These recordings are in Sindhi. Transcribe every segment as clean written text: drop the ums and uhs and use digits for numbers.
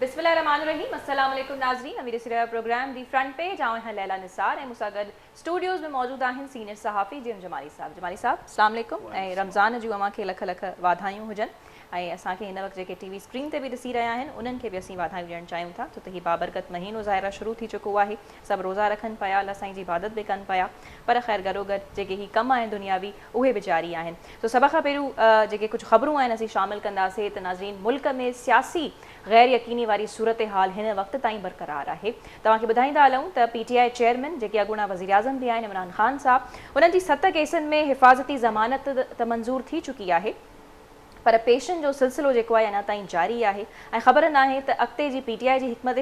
بسم الله الرحمٰن الرحيم السلام عليڪم ناظرين اوهين ڏسي رهيا آهيو پروگرام the front page آئون آهيان ليليٰ نثار ۽ مون سان گڏ اسٽوڊيوز ۾ موجود آهن سينيئر صحافي جي ايم جمالي صاحب جمالي صاحب السلام عليڪم ۽ رمضان جون اوهان کي لک لک واڌايون هجن ۽ اسان کي هن وقت جيڪي ٽي وي اسڪرين تي به ڏسي رهيا آهن انهن کي به اسين واڌايون ڏيڻ چاهيون ٿا ڇو ته هي بابرڪت مهينو ظاهر آهي شروع ٿي چڪو آهي سڀ روزا رکن پيا الله سائين جي عبادت به ڪن پيا پر خير گڏوگڏ جيڪي هي ڪم آهن دنياوي اهي به جاري آهن سو سڀ کان پهريون جيڪي ڪجهه خبرون آهن اسين شامل ڪنداسين ته ناظرين ملڪ ۾ سياسي غير يقيني واري صورتحال هن وقت تائين برقرار آهي. توهان کي ٻڌائيندا هلون ته پي ٽي I chairman جيڪي اڳوڻا وزيراعظم به آهن عمران خان صاحب انهن جي ست ڪيسن ۾ حفاظتي ضمانت ته منظور ٿي چڪي آهي پر پيشن جو سلسلو جيڪو آهي اڃا تائين جاري آهي ۽ خبر ناهي ته اڳتي جي پي ٽي آء جي حڪمت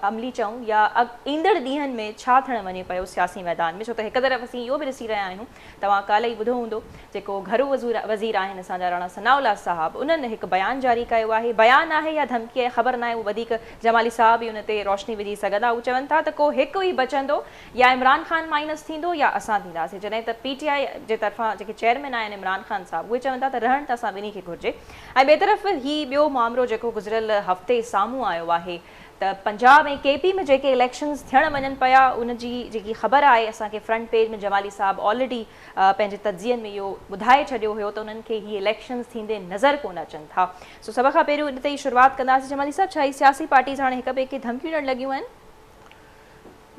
عملي چئون يا ايندڙ ڏينهن ۾ ڇا ٿيڻ وڃي پيو سياسي ميدان ۾ ڇو ته هڪ طرف اسين اهو به ڏسي رهيا آهيون توهان ڪالهه ئي ٻڌو هوندو جيڪو گهرو وزير آهن اسان جا راڻا ثناء الله صاحب انهن هڪ بيان جاري ڪيو آهي بيان آهي يا ڌمڪي آهي خبر ناهي اهو وڌيڪ جمالي صاحب ئي ان تي روشني وجهي سگهندا هو چون ٿا ته ڪو هڪ ئي بچندو يا عمران خان مائنس ٿيندو يا اسان ٿينداسين جڏهن ته پي ٽي آء جي طرفان جيڪي چيئرمين آهن عمران خان صاحب اهي چون ٿا ته رهڻ ته اسان ٻنهي کي گهرجي ۽ ٻئي طرف هي ٻيو مامرو جيڪو گذريل هفتي سامهون آيو آهي ته پنجاب ۽ ڪي پي ۾ جيڪي اليڪشنز ٿيڻ وڃن پيا ان جي جيڪي خبر آهي اسان کي فرنٽ پيج ۾ جمالي صاحب آلريڊي پنهنجي تجزين ۾ اهو ٻڌائي ڇڏيو هيو ته انهن کي هي اليڪشنز ٿيندي نظر ڪونه اچن ٿا سو سڀ کان پهريون ان تي ئي شروعات ڪنداسين جمالي صاحب ڇا هي سياسي پارٽيز هاڻي هڪ ٻئي کي ڌمڪيون ڏيڻ لڳيون آهن؟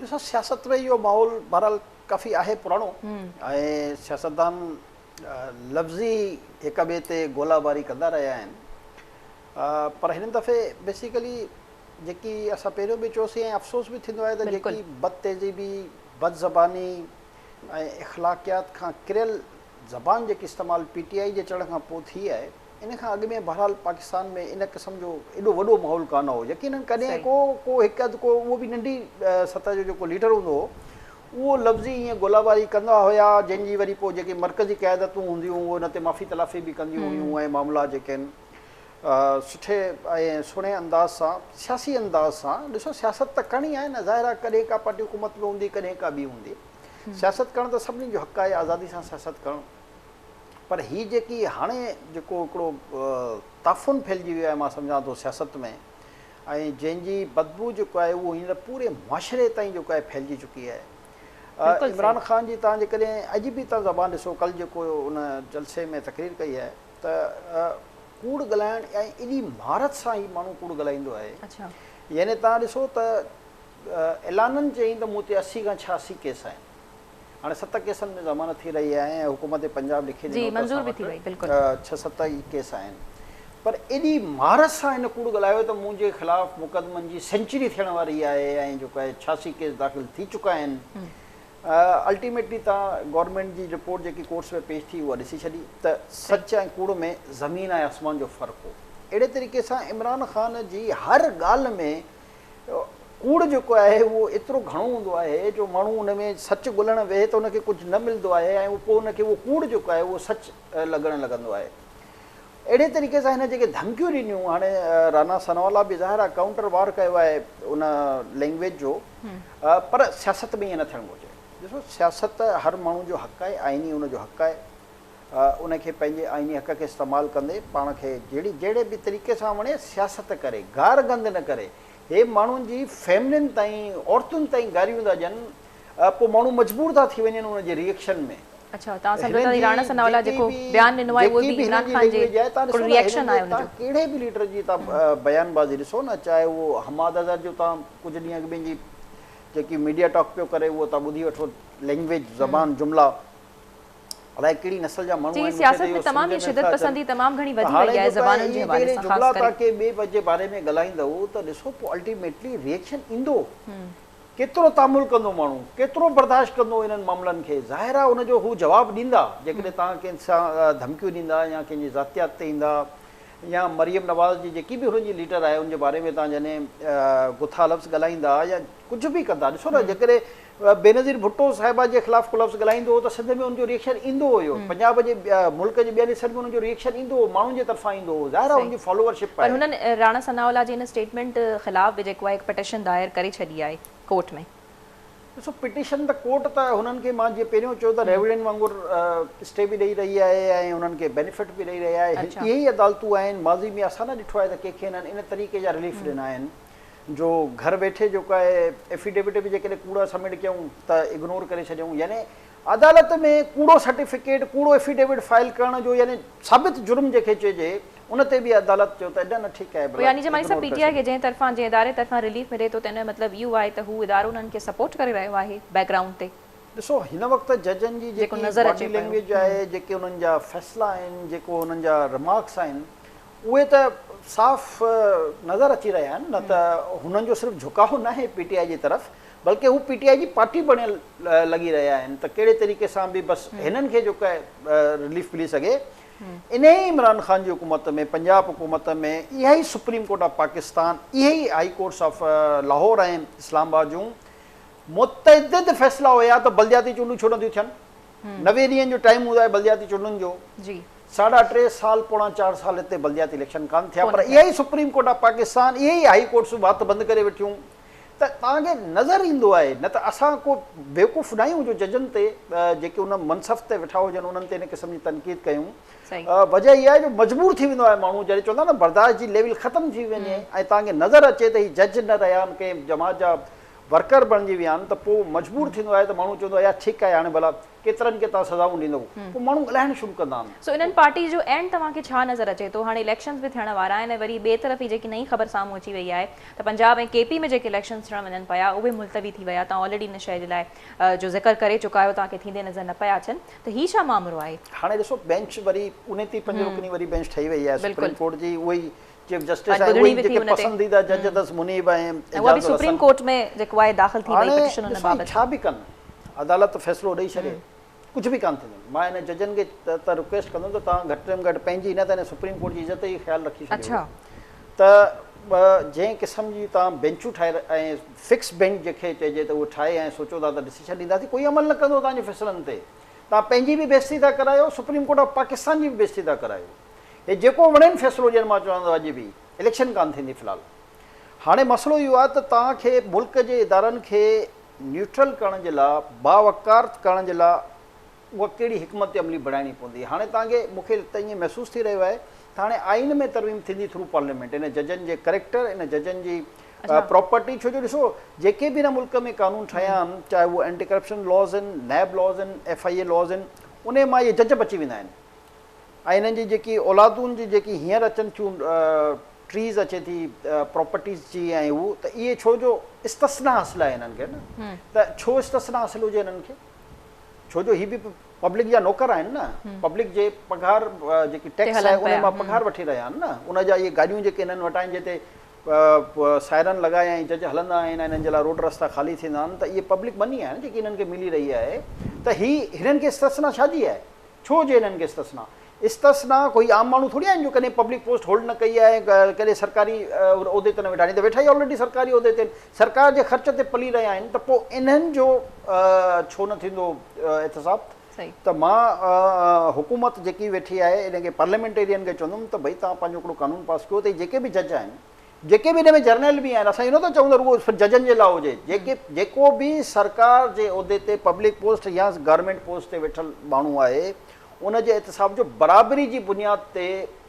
ڏسو سياست ۾ اهو ماحول بهرحال ڪافي آهي پراڻو ۽ سياستدان لفظي هڪ ٻئي تي گولا باري ڪندا رهيا آهن پر هن دفعي بيسيڪلي جيڪي اسان پهريون به چيوسين ۽ افسوس به ٿيندو آهي ته جيڪي بد تهذيبي، بد زباني ۽ اخلاقيات کان ڪريل زبان جيڪي استعمال پي ٽي آء جي اچڻ کان پوء ٿي آهي ان کان اڳ ۾ بهرحال پاڪستان ۾ ان قسم جو ايڏو وڏو ماحول ڪانه هو يقينن ڪڏهن ڪو ڪو هڪ اڌ ڪو اهو به ننڍي سطح جو جيڪو ليڊر هوندو هو اهو لفظي ائين گولا باري ڪندا هيا جنهن جي وري پوء جيڪي مرڪزي قيادتون هونديون اهي ان تي معافي تلافي به ڪنديون هيون ۽ معاملا جيڪي آهن سٺي ۽ سهڻي انداز سان سياسي انداز سان ڏسو سياست ته ڪرڻي آهي نه ظاهر آهي ڪڏهن ڪا پارٽي حڪومت ۾ هوندي ڪڏهن ڪا ٻي هوندي سياست ڪرڻ ته سڀني جو حق آهي آزادي سان سياست ڪرڻ پر هي جيڪي هاڻي جيڪو هڪڙو تعفن ڦهلجي ويو آهي مان سمجهان ٿو سياست ۾ ۽ جنهن جي بدبو جيڪو آهي اهو هينئر پوري معاشري تائين جيڪو آهي ڦهلجي چڪي آهي عمران خان جي تان جيڪڏهن اڄ به تان زبان ڏسو ڪل جيڪو ان جلسي ۾ تقرير ڪئي آهي ته ڪوڙ ڳالهائڻ ۽ ايڏي مهارت سان هي ماڻهو ڪوڙ ڳالهائيندو آهي يعني توهان ڏسو ته اعلانن چيائين ته مون تي 80 کان 86 ڪيس آهن هاڻي ست ڪيسن ۾ ضمانت ٿي رهي آهي ۽ حڪومت پنجاب لکي ڏنو ته اسان وٽ ڇهه ست ئي ڪيس آهن پر ايڏي مهارت سان هن ڪوڙ ڳالهايو ته منهنجي خلاف مقدمن جي سينچري ٿيڻ واري آهي ۽ جيڪو آهي 86 ڪيس داخل ٿي چڪا آهن الٽيميٽلي تان گورنمينٽ جي رپورٽ جيڪي ڪورٽس ۾ پيش ٿي اها ڏسي ڇڏي ته سچ ۽ ڪوڙ ۾ زمين ۽ آسمان جو فرق هو. اهڙي طريقي سان عمران خان جي هر ڳالهه ۾ ڪوڙ جيڪو آهي اهو ايترو گهڻو هوندو آهي جو ماڻهو ان ۾ سچ ڳولڻ ويهي ته ان کي ڪجهه نه ملندو آهي ۽ پوء ان کي اهو ڪوڙ جيڪو آهي اهو سچ لڳڻ لڳندو آهي. اهڙي طريقي سان هن جيڪي ڌمڪيون ڏنيون هاڻي رانا ثناء الله به ظاهر آهي ڪائونٽر وار ڪيو آهي ان لينگويج جو پر سياست ۾ ائين نه ٿيڻ گهرجي ڏسو سياست هر ماڻهو جو حق آهي آئيني ان جو حق آهي ان کي پنهنجي آئيني حق کي استعمال ڪندي پاڻ کي جهڙي جهڙي به طريقي سان وڻي سياست ڪري گار گند نه ڪري هي ماڻهن جي فيملين تائين عورتن تائين گاريون ٿا ڏين پوء ماڻهو مجبور ٿا ٿي وڃن ان جي ريئڪشن ۾. اڇا توهان سمجهو ٿا ته راڻا ثناء الله جيڪو بيان ڏنو آهي اهو به عمران خان جي هڪڙو ريئڪشن آهي ان جو. ڪهڙي به ليڊر جي توهان بيان بازي ڏسو نه چاهي اهو حماد اظهر جو توهان ڪجهه ڏينهن اڳ ۾ جي جيڪي ميڊيا ٽاڪ پيو ڪري اهو توهان ٻڌي وٺو لينگويج زبان جملا الائي ڪهڙي نسل جا ماڻهو جي آهن مون کي ته سياست ۾ اهو تمام سمجهه ئي ۾ شدت نٿا اچن پسندي تمام گهڻي ته وڌي هاڻي وئي آهي جيڪو آهي زبانن جي اهي حوالي جيڪڏهن سان جملا خاص ڪري. توهان ڪنهن ٻئي جي باري ۾ ڳالهائيندؤ ته ڏسو پوء الٽيميٽلي ريئڪشن ايندو. ڪيترو تحمل ڪندو ماڻهو، ڪيترو برداشت ڪندو انهن معاملن کي، ظاهر آهي ان جو هو جواب ڏيندا، جيڪڏهن توهان ڪنهن سان ڌمڪيون ڏيندا يا ڪنهن جي ذاتيات تي ايندا يا مريم نواز جي جيڪي به هنن جي ليڊر آهي ان جي باري ۾ توهان جڏهن گٿا لفظ ڳالهائيندا يا ڪجهه به ڪندا ڏسو نه جيڪڏهن بينظير ڀٽو صاحبه جي خلاف ڪو لفظ ڳالهائيندو هو ته سنڌ ۾ ان جو ريئڪشن ايندو هيو، پنجاب جي ملڪ جي ٻين حصن ۾ ان جو ريئڪشن ايندو هو، ماڻهن جي طرفان ايندو هو، ظاهر آهي ان جي فالوور شپ پر آهي. هنن راڻا ثناء الله جي ان اسٽيٽمينٽ خلاف به جيڪو آهي هڪ پٽيشن دائر ڪري ڇڏي آهي ڪورٽ ۾. ڏسو پٽيشن ته ڪورٽ ته هنن کي مان جيئن پهريون چيو ته ريوڙين وانگر اسٽي به ڏئي رهي آهي ۽ انهن کي بينيفٽ به ڏئي رهي آهي. اهي ئي عدالتون آهن ماضي ۾ اسان نه ڏٺو آهي ته ڪنهن کي هنن ان طريقي جا رليف ڏنا آهن جو گهر ويٺي جيڪو آهي ايفيڊيوٽ به جيڪڏهن ڪوڙا سبمٽ ڪيون ته اگنور ڪري ڇڏيون يعني عدالت ۾ ڪوڙو سرٽيفڪيٽ ڪوڙو ايفيڊيوٽ فائل ڪرڻ جو يعني ثابت جرم جنهن کي چئجي ان تي به عدالت چيو ته نه ٺيڪ آهي ڀلا يعني جمالي صاحب پي ٽي آء کي جنهن طرفان جنهن اداري طرفان رليف ملي ٿو تنهن جو مطلب اهو آهي ته هو ادارو انهن کي سپورٽ ڪري رهيو آهي بيڪ گرائونڊ تي. ڏسو هن وقت ججن جي جيڪي باڊي لينگويج آهي جيڪي انهن جا فيصلا آهن جيڪو انهن جا رمارڪس آهن اهي ته صاف نظر اچي رهيا آهن نه ته هنن جو صرف جهڪاء ناهي پي ٽي آء جي طرف بلڪه هو پي ٽي آء جي پارٽي بڻيل لڳي رهيا آهن ته ڪهڙي طريقي سان به بس هنن کي جيڪو آهي رليف ملي سگهي. انهيء ئي عمران خان جي حڪومت ۾ پنجاب حڪومت ۾ اها ئي سپريم ڪورٽ آف پاڪستان، اهي ئي هائي ڪورٽس آف لاهور ۽ اسلام آباد جون متعدد فيصلا هيا ته بلدياتي چونڊون ڇو نٿيون ٿين؟ 90 ڏينهن جو ٽائيم هوندو آهي بلدياتي چونڊن جو. ساڍا ٽي سال پوڻا چار سال هتي بلدياتي اليڪشن ڪانه ٿيا پر اها ئي سپريم ڪورٽ آف پاڪستان، اهي ئي هائي ڪورٽس وات بند ڪري ويٺيون. ته توهان کي نظر ايندو آهي نه ته اسان ڪو بيوقوف ناهيون جو ججن تي جيڪي ان منصف تي ويٺا هجن انهن تي ان قسم جي تنقيد ڪيون. وجه اها آهي جو مجبور ٿي ويندو آهي ماڻهو جڏهن چوندا آهن نه برداشت جي ليول ختم ٿي وڃي ۽ توهان کي نظر اچي ته هي جج نه رهيا آهن ڪنهن جماعت جا ورڪر بڻجي ويا آهن ته پوء مجبور ٿيندو آهي ته ماڻهو چوندو آهي يار ٺيڪ آهي هاڻي ڀلا ڪيترن کي توهان سزائون ڏيندؤ؟ پوء ماڻهو ڳالهائڻ شروع ڪندا آهن. سو انهن پارٽيز جو اينڊ توهان کي ڇا نظر اچي ٿو؟ هاڻي اليڪشنز به ٿيڻ وارا آهن ۽ وري ٻئي طرف هي جيڪي نئين خبر سامهون اچي وئي آهي ته پنجاب ۽ ڪي پي ۾ جيڪي اليڪشنز ٿيڻ وڃن پيا اهي ملتوي ٿي ويا، توهان آلريڊي ان شيء جي لاء جو ذڪر ڪري چڪا آهيو توهان کي ٿيندي نظر نه پيا اچن ته هي ڇا مامرو آهي؟ هاڻي ڏسو بينچ وري انهي تي پنج رڪني وري بينچ ٺهي وئي آهي سپريم ڪورٽ جي اهي ئي چيف جسٽس آهن اهي ئي جيڪي پسنديده جج اٿس منيب ۽ اها به سپريم ڪورٽ ۾ جيڪو آهي داخل ٿي وئي پٽيشن ان بابت. هاڻي ڇا به ڪن عدالت فيصلو ڏئي ڇڏي ڪجهه به ڪانه ٿيندو. مان هن ججن کي ته رڪويسٽ ڪندم ته توهان گهٽ ۾ گهٽ پنهنجي نه ته هن سپريم ڪورٽ جي عزت جو خيال رکي ڇڏيو ته جنهن قسم جي توهان بينچون ٺاهي ۽ فڪس بينچ جنهن کي چئجي ته اهو ٺاهي ۽ سوچو ٿا ته ڊسيشن ڏينداسين ڪوئي عمل نه ڪندو توهان جي فيصلن تي توهان پنهنجي به بيعزتي ٿا ڪرايو سپريم ڪورٽ آف پاڪستان جي به بيعزتي ٿا ڪرايو. هي جيڪو وڻين فيصلو ڏين مان چوان ٿو اڄ به اليڪشن ڪانه ٿيندي في الحال هاڻي مسئلو اهو آهي ته توهان کي ملڪ جي ادارن کي نيوٽرل ڪرڻ جي لاء باوقار ڪرڻ جي لاء اها ڪهڙي حڪمت عملي بڻائڻي پوندي هاڻي توهان کي مون کي ته ائين محسوس ٿي رهيو آهي ته هاڻي آئين ۾ ترميم ٿيندي ٿرو پارليامينٽ ان ججن جي ڪريڪٽر ان ججن جي پراپرٽي ڇو جو ڏسو جيڪي به هن ملڪ ۾ قانون ٺهيا آهن چاهي اهو اينٽي ڪرپشن لاز آهن نيب لاز آهن ايف I A laws آهن انهي مان اهي جج بچي ويندا آهن ۽ انهن جي جيڪي اولادون جي جيڪي هينئر اچن ٿيون ٽريز اچي ٿي پراپرٽيز جي ۽ هو ته اهي ڇو جو استثنا حاصل آهي انهن کي نه ته ڇو استثنا حاصل هجي انهن کي ڇو جو هي به پبلڪ جا نوڪر آهن نه پبلڪ جي پگهار جيڪي ٽيڪس آهي ان مان پگهار وٺي رهيا آهن نه ان جا اهي گاڏيون جيڪي انهن وٽ آهن جتي سائرن لڳائي ۽ جج هلندا آهن ۽ انهن جي لاء روڊ رستا خالي ٿيندا آهن ته اهي پبلڪ مني آهي نه جيڪي انهن کي ملي رهي آهي ته هي هنن کي استثنا ڇا جي آهي ڇو هجي هنن کي استثنا؟ استثنا ڪوئي عام ماڻهو ٿوري آهن جو ڪڏهن پبلڪ پوسٽ هولڊ نه ڪئي آهي ڪڏهن سرڪاري عهدي تي نه ويٺا آهن هي ته ويٺا ئي آلريڊي سرڪاري عهدي تي آهن سرڪار جي خرچ تي پلي رهيا آهن ته پوء انهن جو ڇو نه ٿيندو احتساب ته مان حڪومت جيڪي ويٺي آهي ان کي پارليامينٽيرين کي چوندم ته ڀئي توهان پنهنجو هڪڙو قانون پاس ڪيو ته جيڪي به جج آهن جيڪي به ان ۾ جرنيل به آهن اسان اهو نٿا چئون ته رڳو صرف ججن جي لاء هجي جيڪي جيڪو به سرڪار جي عهدي تي پبلڪ پوسٽ يا گورنمينٽ پوسٽ تي ويٺل ماڻهو آهي ان جي احتساب جو برابري جي بنياد تي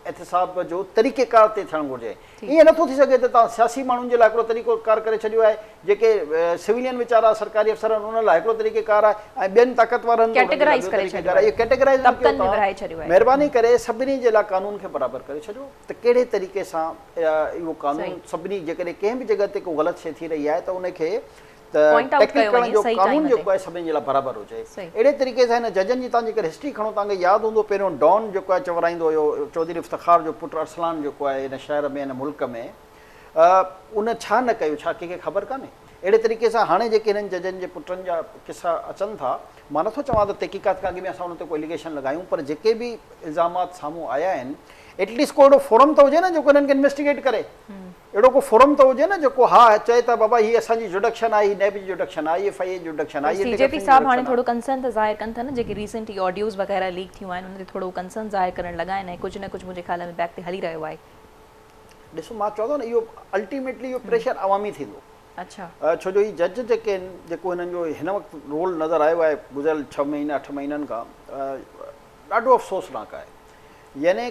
احتساب جو طريقيڪار طئي ٿيڻ گهرجي ائين نٿو ٿي سگهي ته توهان سياسي ماڻهن جي لاء هڪڙو طريقو ڪار ڪري ڇڏيو آهي جيڪي سويلين ويچارا سرڪاري افسر آهن انهن لاء هڪڙو طريقي ڪار آهي ۽ ٻين طاقتورن لاء ٻيو طريقي ڪار آهي اهو ڪيٽيگرائز نه ڪيو توهان مهرباني ڪري سڀني جي لاء قانون کي برابر ڪري ڇڏيو ته ڪهڙي طريقي سان اهو قانون سڀني جيڪڏهن ڪنهن به جڳهه تي ڪو غلط شيء ٿي رهي آهي ته ان کي ته ٽيڪل ڪرڻ جو قانون جيڪو آهي سڀني جي لاء برابر هجي اهڙي طريقي سان هن ججن جي توهان جيڪڏهن هسٽري کڻو توهان کي ياد هوندو پهريون ڊان جيڪو آهي چورائيندو هيو چوڌري افتخار جو پٽ ارسلان جيڪو آهي هن شهر ۾ هن ملڪ ۾ ان ڇا نه ڪيو ڇا ڪنهن کي خبر ڪانهي اهڙي طريقي سان هاڻي جيڪي هنن ججن جي پٽن جا قصا اچن ٿا مان نٿو چوان ته تحقيقات کان اڳ ۾ اسان ان تي ڪو اليگيشن لڳايون پر جيڪي به الزامات سامهون آيا آهن ايٽليسٽ ڪو اهڙو فورم ته هجي نه جيڪو انهن کي انويسٽيگيٽ ڪري. اهڙو ڪو فورم ته هجي نه جيڪو ها چئي ته بابا هي اسان جي جوڊڪشن آهي، هي نيب جي جوڊڪشن آهي، هي ايف I اي جي جوڊڪشن آهي، هي سي اينٽي جي پي ڪرپشن جي صاحب هاڻي جوڊڪشن ٿورو آهي. ڪنسرن ته ظاهر ڪن ٿا نه جيڪي ريسنٽ هي آڊيوز وغيره ليڪ ٿيون آهن ان تي ٿورو ڪنسرن ظاهر ڪرڻ لڳا آهن ۽ ڪجهه نه ڪجهه منهنجي خيال ۾ بيڪ تي هلي رهيو آهي. ڏسو مان چوان ٿو نه اهو الٽيميٽلي اهو پريشر عوامي ٿيندو. اڇا. ڇو جو هي جج جيڪي آهن جيڪو هنن جو هن وقت رول نظر آيو آهي گذريل ڇهه مهينا اٺ مهينن کان ڏاڍو افسوسناڪ آهي يعني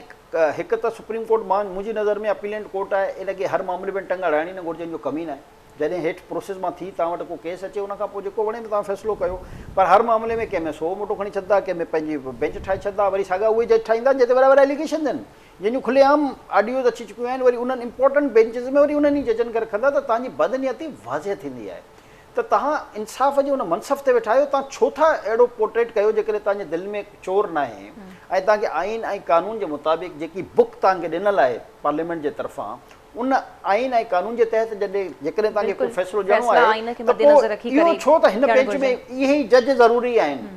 هڪ ته سپريم ڪورٽ مان منهنجي نظر ۾ اپيلنٽ ڪورٽ آهي ان کي هر معاملي ۾ ٽنگ اڙائڻي نه گهرجي ان جو ڪم ئي ناهي جڏهن هيٺ پروسيس مان ٿي توهان وٽ ڪو ڪيس اچي ان کان پوء جيڪو وڻي توهان فيصلو ڪيو پر هر معاملي ۾ ڪنهن ۾ سو موٽو کڻي ڇڏندا ڪنهن ۾ پنهنجي بينچ ٺاهي ڇڏندا وري ساڳا اهي جج ٺاهيندا جتي وڏا وڏا اليگيشنز آهن جن جون کلي عام آڊيوز اچي چڪيون آهن وري انهن امپورٽنٽ بينچز ۾ وري انهن ئي ججن کي رکندا ته توهان جي بدنيتي واضح ٿيندي آهي ته توهان انصاف جي ان منصف تي ويٺا آهيو توهان ڇو ٿا اهڙو پورٽريٽ ڪيو جيڪڏهن توهان جي دل ۾ چور ناهي ۽ توهان کي آئين ۽ قانون جي مطابق جيڪي بڪ توهان کي ڏنل آهي پارليامينٽ جي طرفان ان آئين ۽ قانون جي تحت جڏهن جيڪڏهن توهان کي ڪو فيصلو ڏيڻو آهي ته پوء اهو ڇو ته هن بينچ ۾ اهي ئي جج ضروري آهن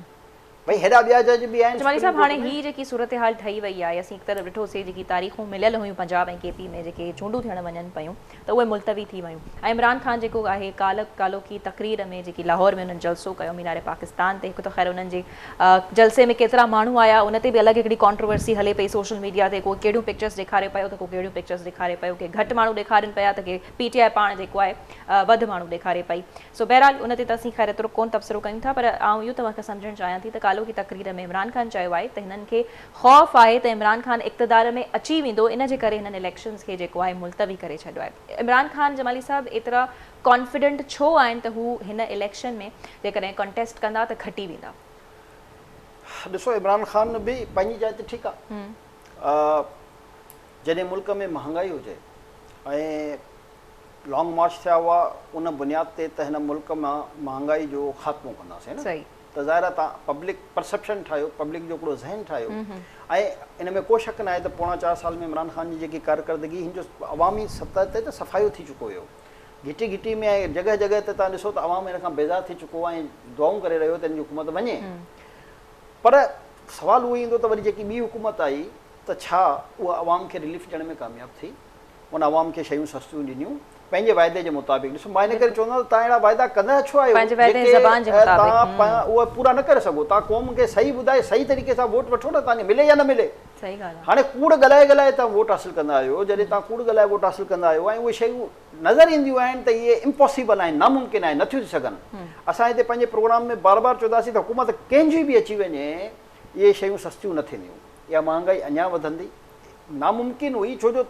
ڀئي هيڏا ٻيا جج به آهن جمالي صاحب هاڻي هي جيڪي صورتحال ٺهي وئي آهي اسين هڪ طرف ڏٺوسي جيڪي تاريخون مليل هيون پنجاب ۽ ڪي پي ۾ جيڪي چونڊون ٿيڻ وڃن پيون ته اهي ملتوي ٿي ويون ۽ عمران خان جيڪو آهي ڪالهه ڪالهوڪي تقرير ۾ جيڪي لاهور ۾ انهن جلسو ڪيو مينار پاڪستان تي هڪ ته خير انهن جي جلسي ۾ ڪيترا ماڻهو آيا ان تي به الڳ هڪڙي ڪانٽروورسي هلي پئي سوشل ميڊيا تي ڪو ڪهڙيون پڪچرز ڏيکاري پيو ته ڪو ڪهڙيون پڪچرز ڏيکاري پيو ڪي گهٽ ماڻهو ڏيکارين پيا ته ڪي پي ٽي آء پاڻ جيڪو آهي وڌ ماڻهو ڏيکاري پئي سو بهرحال ان تي ته اسين خير ايترو ڪونه تبصرو ڪيون ٿا پر آئون اهو توهان کان سمجهڻ چاهيان ٿي ته ڪالهوڪي تقرير ۾ عمران خان چيو آهي ته هنن کي خوف آهي ته عمران خان اقتدار ۾ اچي ويندو ان جي ڪري هنن اليڪشنز کي جيڪو آهي ملتوي ڪري ڇڏيو آهي عمران خان جمالي صاحب ايترا ڪانفيڊنٽ ڇو آهن ته هو هن اليڪشن ۾ جيڪڏهن ڪنٽيسٽ ڪندا ته کٽي ويندا؟ ڏسو عمران خان به پنهنجي جاء تي ٺيڪ آ. جڏهن ملڪ ۾ مهانگائي هجي ۽ لانگ مارچ ٿيا هئا ان بنياد تي ته هن ملڪ مان مهانگائي جو خاتمو ڪنداسين نه. ته ظاهر آهي توهان پبلڪ پرسيپشن ٺاهيو، پبلڪ جو هڪڙو ذهن ٺاهيو ۽ ان ۾ ڪو شڪ ناهي ته پوڻا چار سال ۾ عمران خان جي جيڪي ڪارڪردگي هن جو عوامي سطح تي ته صفايو ٿي چڪو هيو. گهٽي گهٽي ۾ ۽ جڳهه جڳهه تي توهان ڏسو ته عوام هن کان بيزار ٿي چڪو آهي ۽ دعائون ڪري رهيو ته هن جي حڪومت وڃي. پر سوال اهو ايندو ته وري جيڪي ٻي حڪومت آئي ته ڇا اها عوام کي رليف ڏيڻ ۾ ڪامياب ٿي؟ ان عوام کي شيون سستيون ڏنيون پنهنجي واعدي جي مطابق؟ ڏسو مان ان ڪري چوندو آهيان ته توهان اهڙا واعدا ڪندا ڇو آهيو جيڪي توهان اهي پورا نه ڪري سگهو. توهان قوم کي صحيح ٻڌائي صحيح طريقي سان ووٽ وٺو نه توهان کي ملي يا نه ملي. هاڻي ڪوڙ ڳالهائي ڳالهائي توهان ووٽ حاصل ڪندا آهيو، جڏهن توهان ڪوڙ ڳالهائي ووٽ حاصل ڪندا آهيو ۽ اهي شيون نظر اينديون آهن ته اهي امپاسيبل آهن، ناممڪن آهن، نٿيون ٿي سگهن. اسان هتي پنهنجي پروگرام ۾ بار بار چونداسين ته حڪومت ڪنهن جي به اچي وڃي اهي شيون سستيون نه ٿينديون، اها مهانگائي اڃا وڌندي، ناممڪن هئي ڇو جو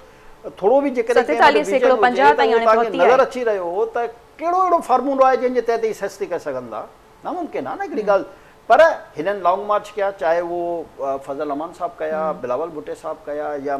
ٿورو به جيڪڏهن ڪنهن وٽ ويزن هجي ته اهو توهان کي نظر اچي رهيو هو ته ڪهڙو اهڙو فارمولو آهي جنهن جي تحت هي سستي ڪري سگهن ٿا. ناممڪن آهي نه هڪڙي ڳالهه پر هنن لانگ مارچ ڪيا چاهي اهو فضل امان صاحب ڪيا بلاول ڀٽي صاحب ڪيا يا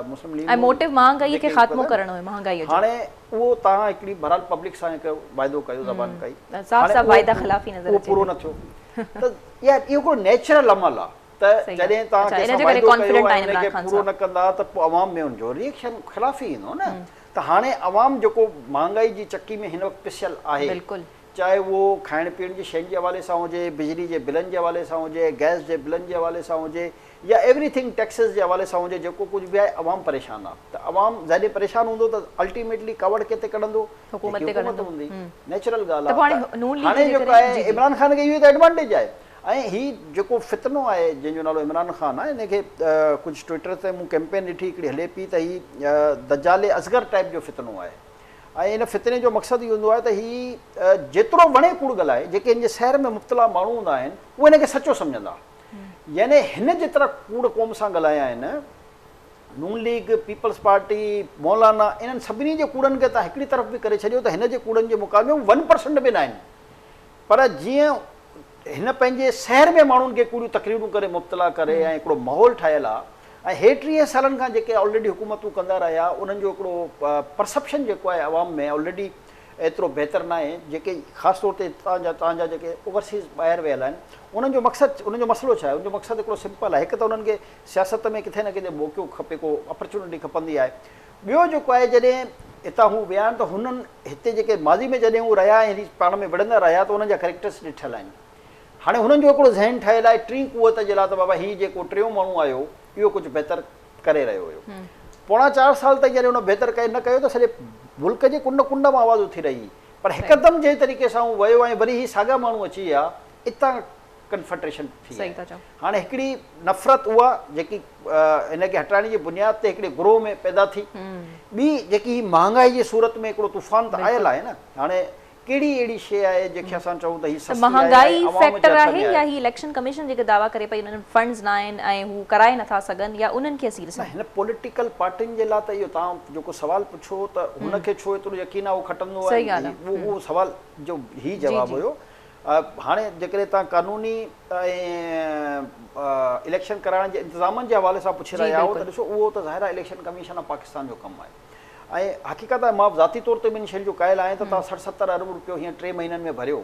مسلم ليگ ۽ موٽو مهانگائي کي خاتمو ڪرڻو هيو مهانگائي جو هاڻي اهو توهان هڪڙي بهرحال پبلڪ سان هڪ واعدو ڪيو زبان ڪئي صاف صاف واعده خلافي نظر اچي اهو پورو نه ٿيو ته اها اهو هڪڙو نيچرل عمل آهي ته جڏهن توهان ڪنهن سان واعدو ڪيو ۽ ان کي پورو نه ڪندا ته پوء عوام ۾ ان جو ريئڪشن خلاف ئي ايندو نه ته هاڻي عوام جيڪو مهانگائي جي چڪي ۾ هن وقت پسيل آهي بلڪل چاهي اهو کائڻ پيئڻ جي شين جي حوالي سان هجي، بجلي جي بلن جي حوالي سان هجي، گئس جي بلن جي حوالي سان هجي يا ايوري ٿنگ ٽيڪسز جي حوالي سان هجي جيڪو ڪجهه به آهي عوام پريشان آهي ته عوام جڏهن پريشان هوندو ته الٽيميٽلي ڪاوڙ ڪنهن تي ڪڍندو؟ حڪومت جيڪي تي حڪومت ڪڍندو هوندي نيچرل ڳالهه ته پوء آهي هاڻي ته نون ليگ هاڻي جي جيڪو ڪري آهي جي جي عمران خان کي اهو ئي ته ايڊوانٽيج آهي ۽ هي جيڪو فتنو آهي جنهن جو نالو عمران خان آهي ان کي ڪجهه ٽوئٽر تي مون ڪيمپين ڏٺي هڪڙي هلي پئي ته هي دجال اصغر ٽائيپ جو فتنو آهي ۽ ان فتني جو مقصد اهو هوندو آهي ته هي جيترو وڻي ڪوڙ ڳالهائي، جيڪي هن جي سحر ۾ مبتلا ماڻهو هوندا آهن، اهي هن کي سچو سمجهندا. يعني هن جيترا ڪوڙ قوم سان ڳالهايا آهن، نون ليگ، پيپلز پارٽي، مولانا، انهن سڀني جي ڪوڙن کي توهان هڪڙي طرف به ڪري ڇڏيو ته هن جي ڪوڙن جي مقابلي ۾ ون پرسنٽ به ناهن. پر جيئن هن پنهنجي سحر ۾ ماڻهن کي ڪوڙيون تقريرون ڪري مبتلا ڪري ۽ هڪڙو ماحول ٺاهيل آهي ۽ هي 30 سالن کان جيڪي آلريڊي حڪومتون ڪندا رهيا انهن جو هڪڙو پرسپشن جيڪو آهي عوام ۾ آلريڊي ايترو بهتر ناهي جيڪي خاص طور تي هتان جا توهان جا جيڪي اوورسيز ٻاهر ويل آهن انهن جو مقصد انهن جو مسئلو ڇا آهي ان جو مقصد هڪڙو سمپل آهي هڪ ته انهن کي سياست ۾ ڪٿي نه ڪٿي موقعو کپي ڪو اپرچونٽي کپندي آهي ٻيو جيڪو آهي جڏهن هتان هو ويا آهن ته هنن هتي جيڪي ماضي ۾ جڏهن هو رهيا ۽ هي پاڻ ۾ وڙهندا رهيا ته انهن جا ڪريڪٽرس ڏٺل آهن. هاڻي هنن جو هڪڙو ذهن ٺهيل آهي ٽين قوت جي لاء ته بابا هي جيڪو ٽيون ماڻهو آيو اهو ڪجهه بهتر ڪري رهيو هيو. پوڻا چار سال تائين جڏهن هن بهتر ڪئي نه ڪيو ته سڄي ملڪ جي ڪنڊ ڪنڊ مان آواز اٿي رهي پر هڪدم جنهن طريقي سان هو ويو ۽ وري هي ساڳيا ماڻهو اچي ويا اتان ڪنفرٽريشن ٿي آهي. هاڻي هڪڙي نفرت اها جيڪي هن کي هٽائڻ جي بنياد تي هڪڙي گروهه ۾ پيدا ٿي، ٻي جيڪي هي مهانگائي جي صورت ۾ هڪڙو طوفان ته آيل آهي نه. هاڻي ڪهڙي اهڙي شيء آهي جنهن کي اسان چئون ته هي سستي آهي ۽ عوام جي هٿ ۾ آهي؟ يا هي اليڪشن ڪميشن جيڪي دعويٰ ڪري پئي انهن وٽ فنڊز نه آهن ۽ هو ڪرائي نٿا سگهن يا انهن کي اسين ڏسون؟ نه هن پوليٽيڪل پارٽين جي لاء ته اهو توهان جيڪو سوال پڇيو ته هن کي ڇو ايترو يقين آهي هو کٽندو ۽ اهو سوال جو هي جواب هيو. هاڻي جيڪڏهن توهان قانوني ۽ اليڪشن ڪرائڻ جي انتظامن جي حوالي سان پڇي رهيا آهيو ته ڏسو اهو ته ظاهر آهي اليڪشن ڪميشن آف پاڪستان جو ڪم آهي ۽ حقيقت آهي مان ذاتي طور تي به ان شين جو قائل آهيان ته توهان 60 70 ارب روپيو هينئر 3 مهينن ۾ ڀريو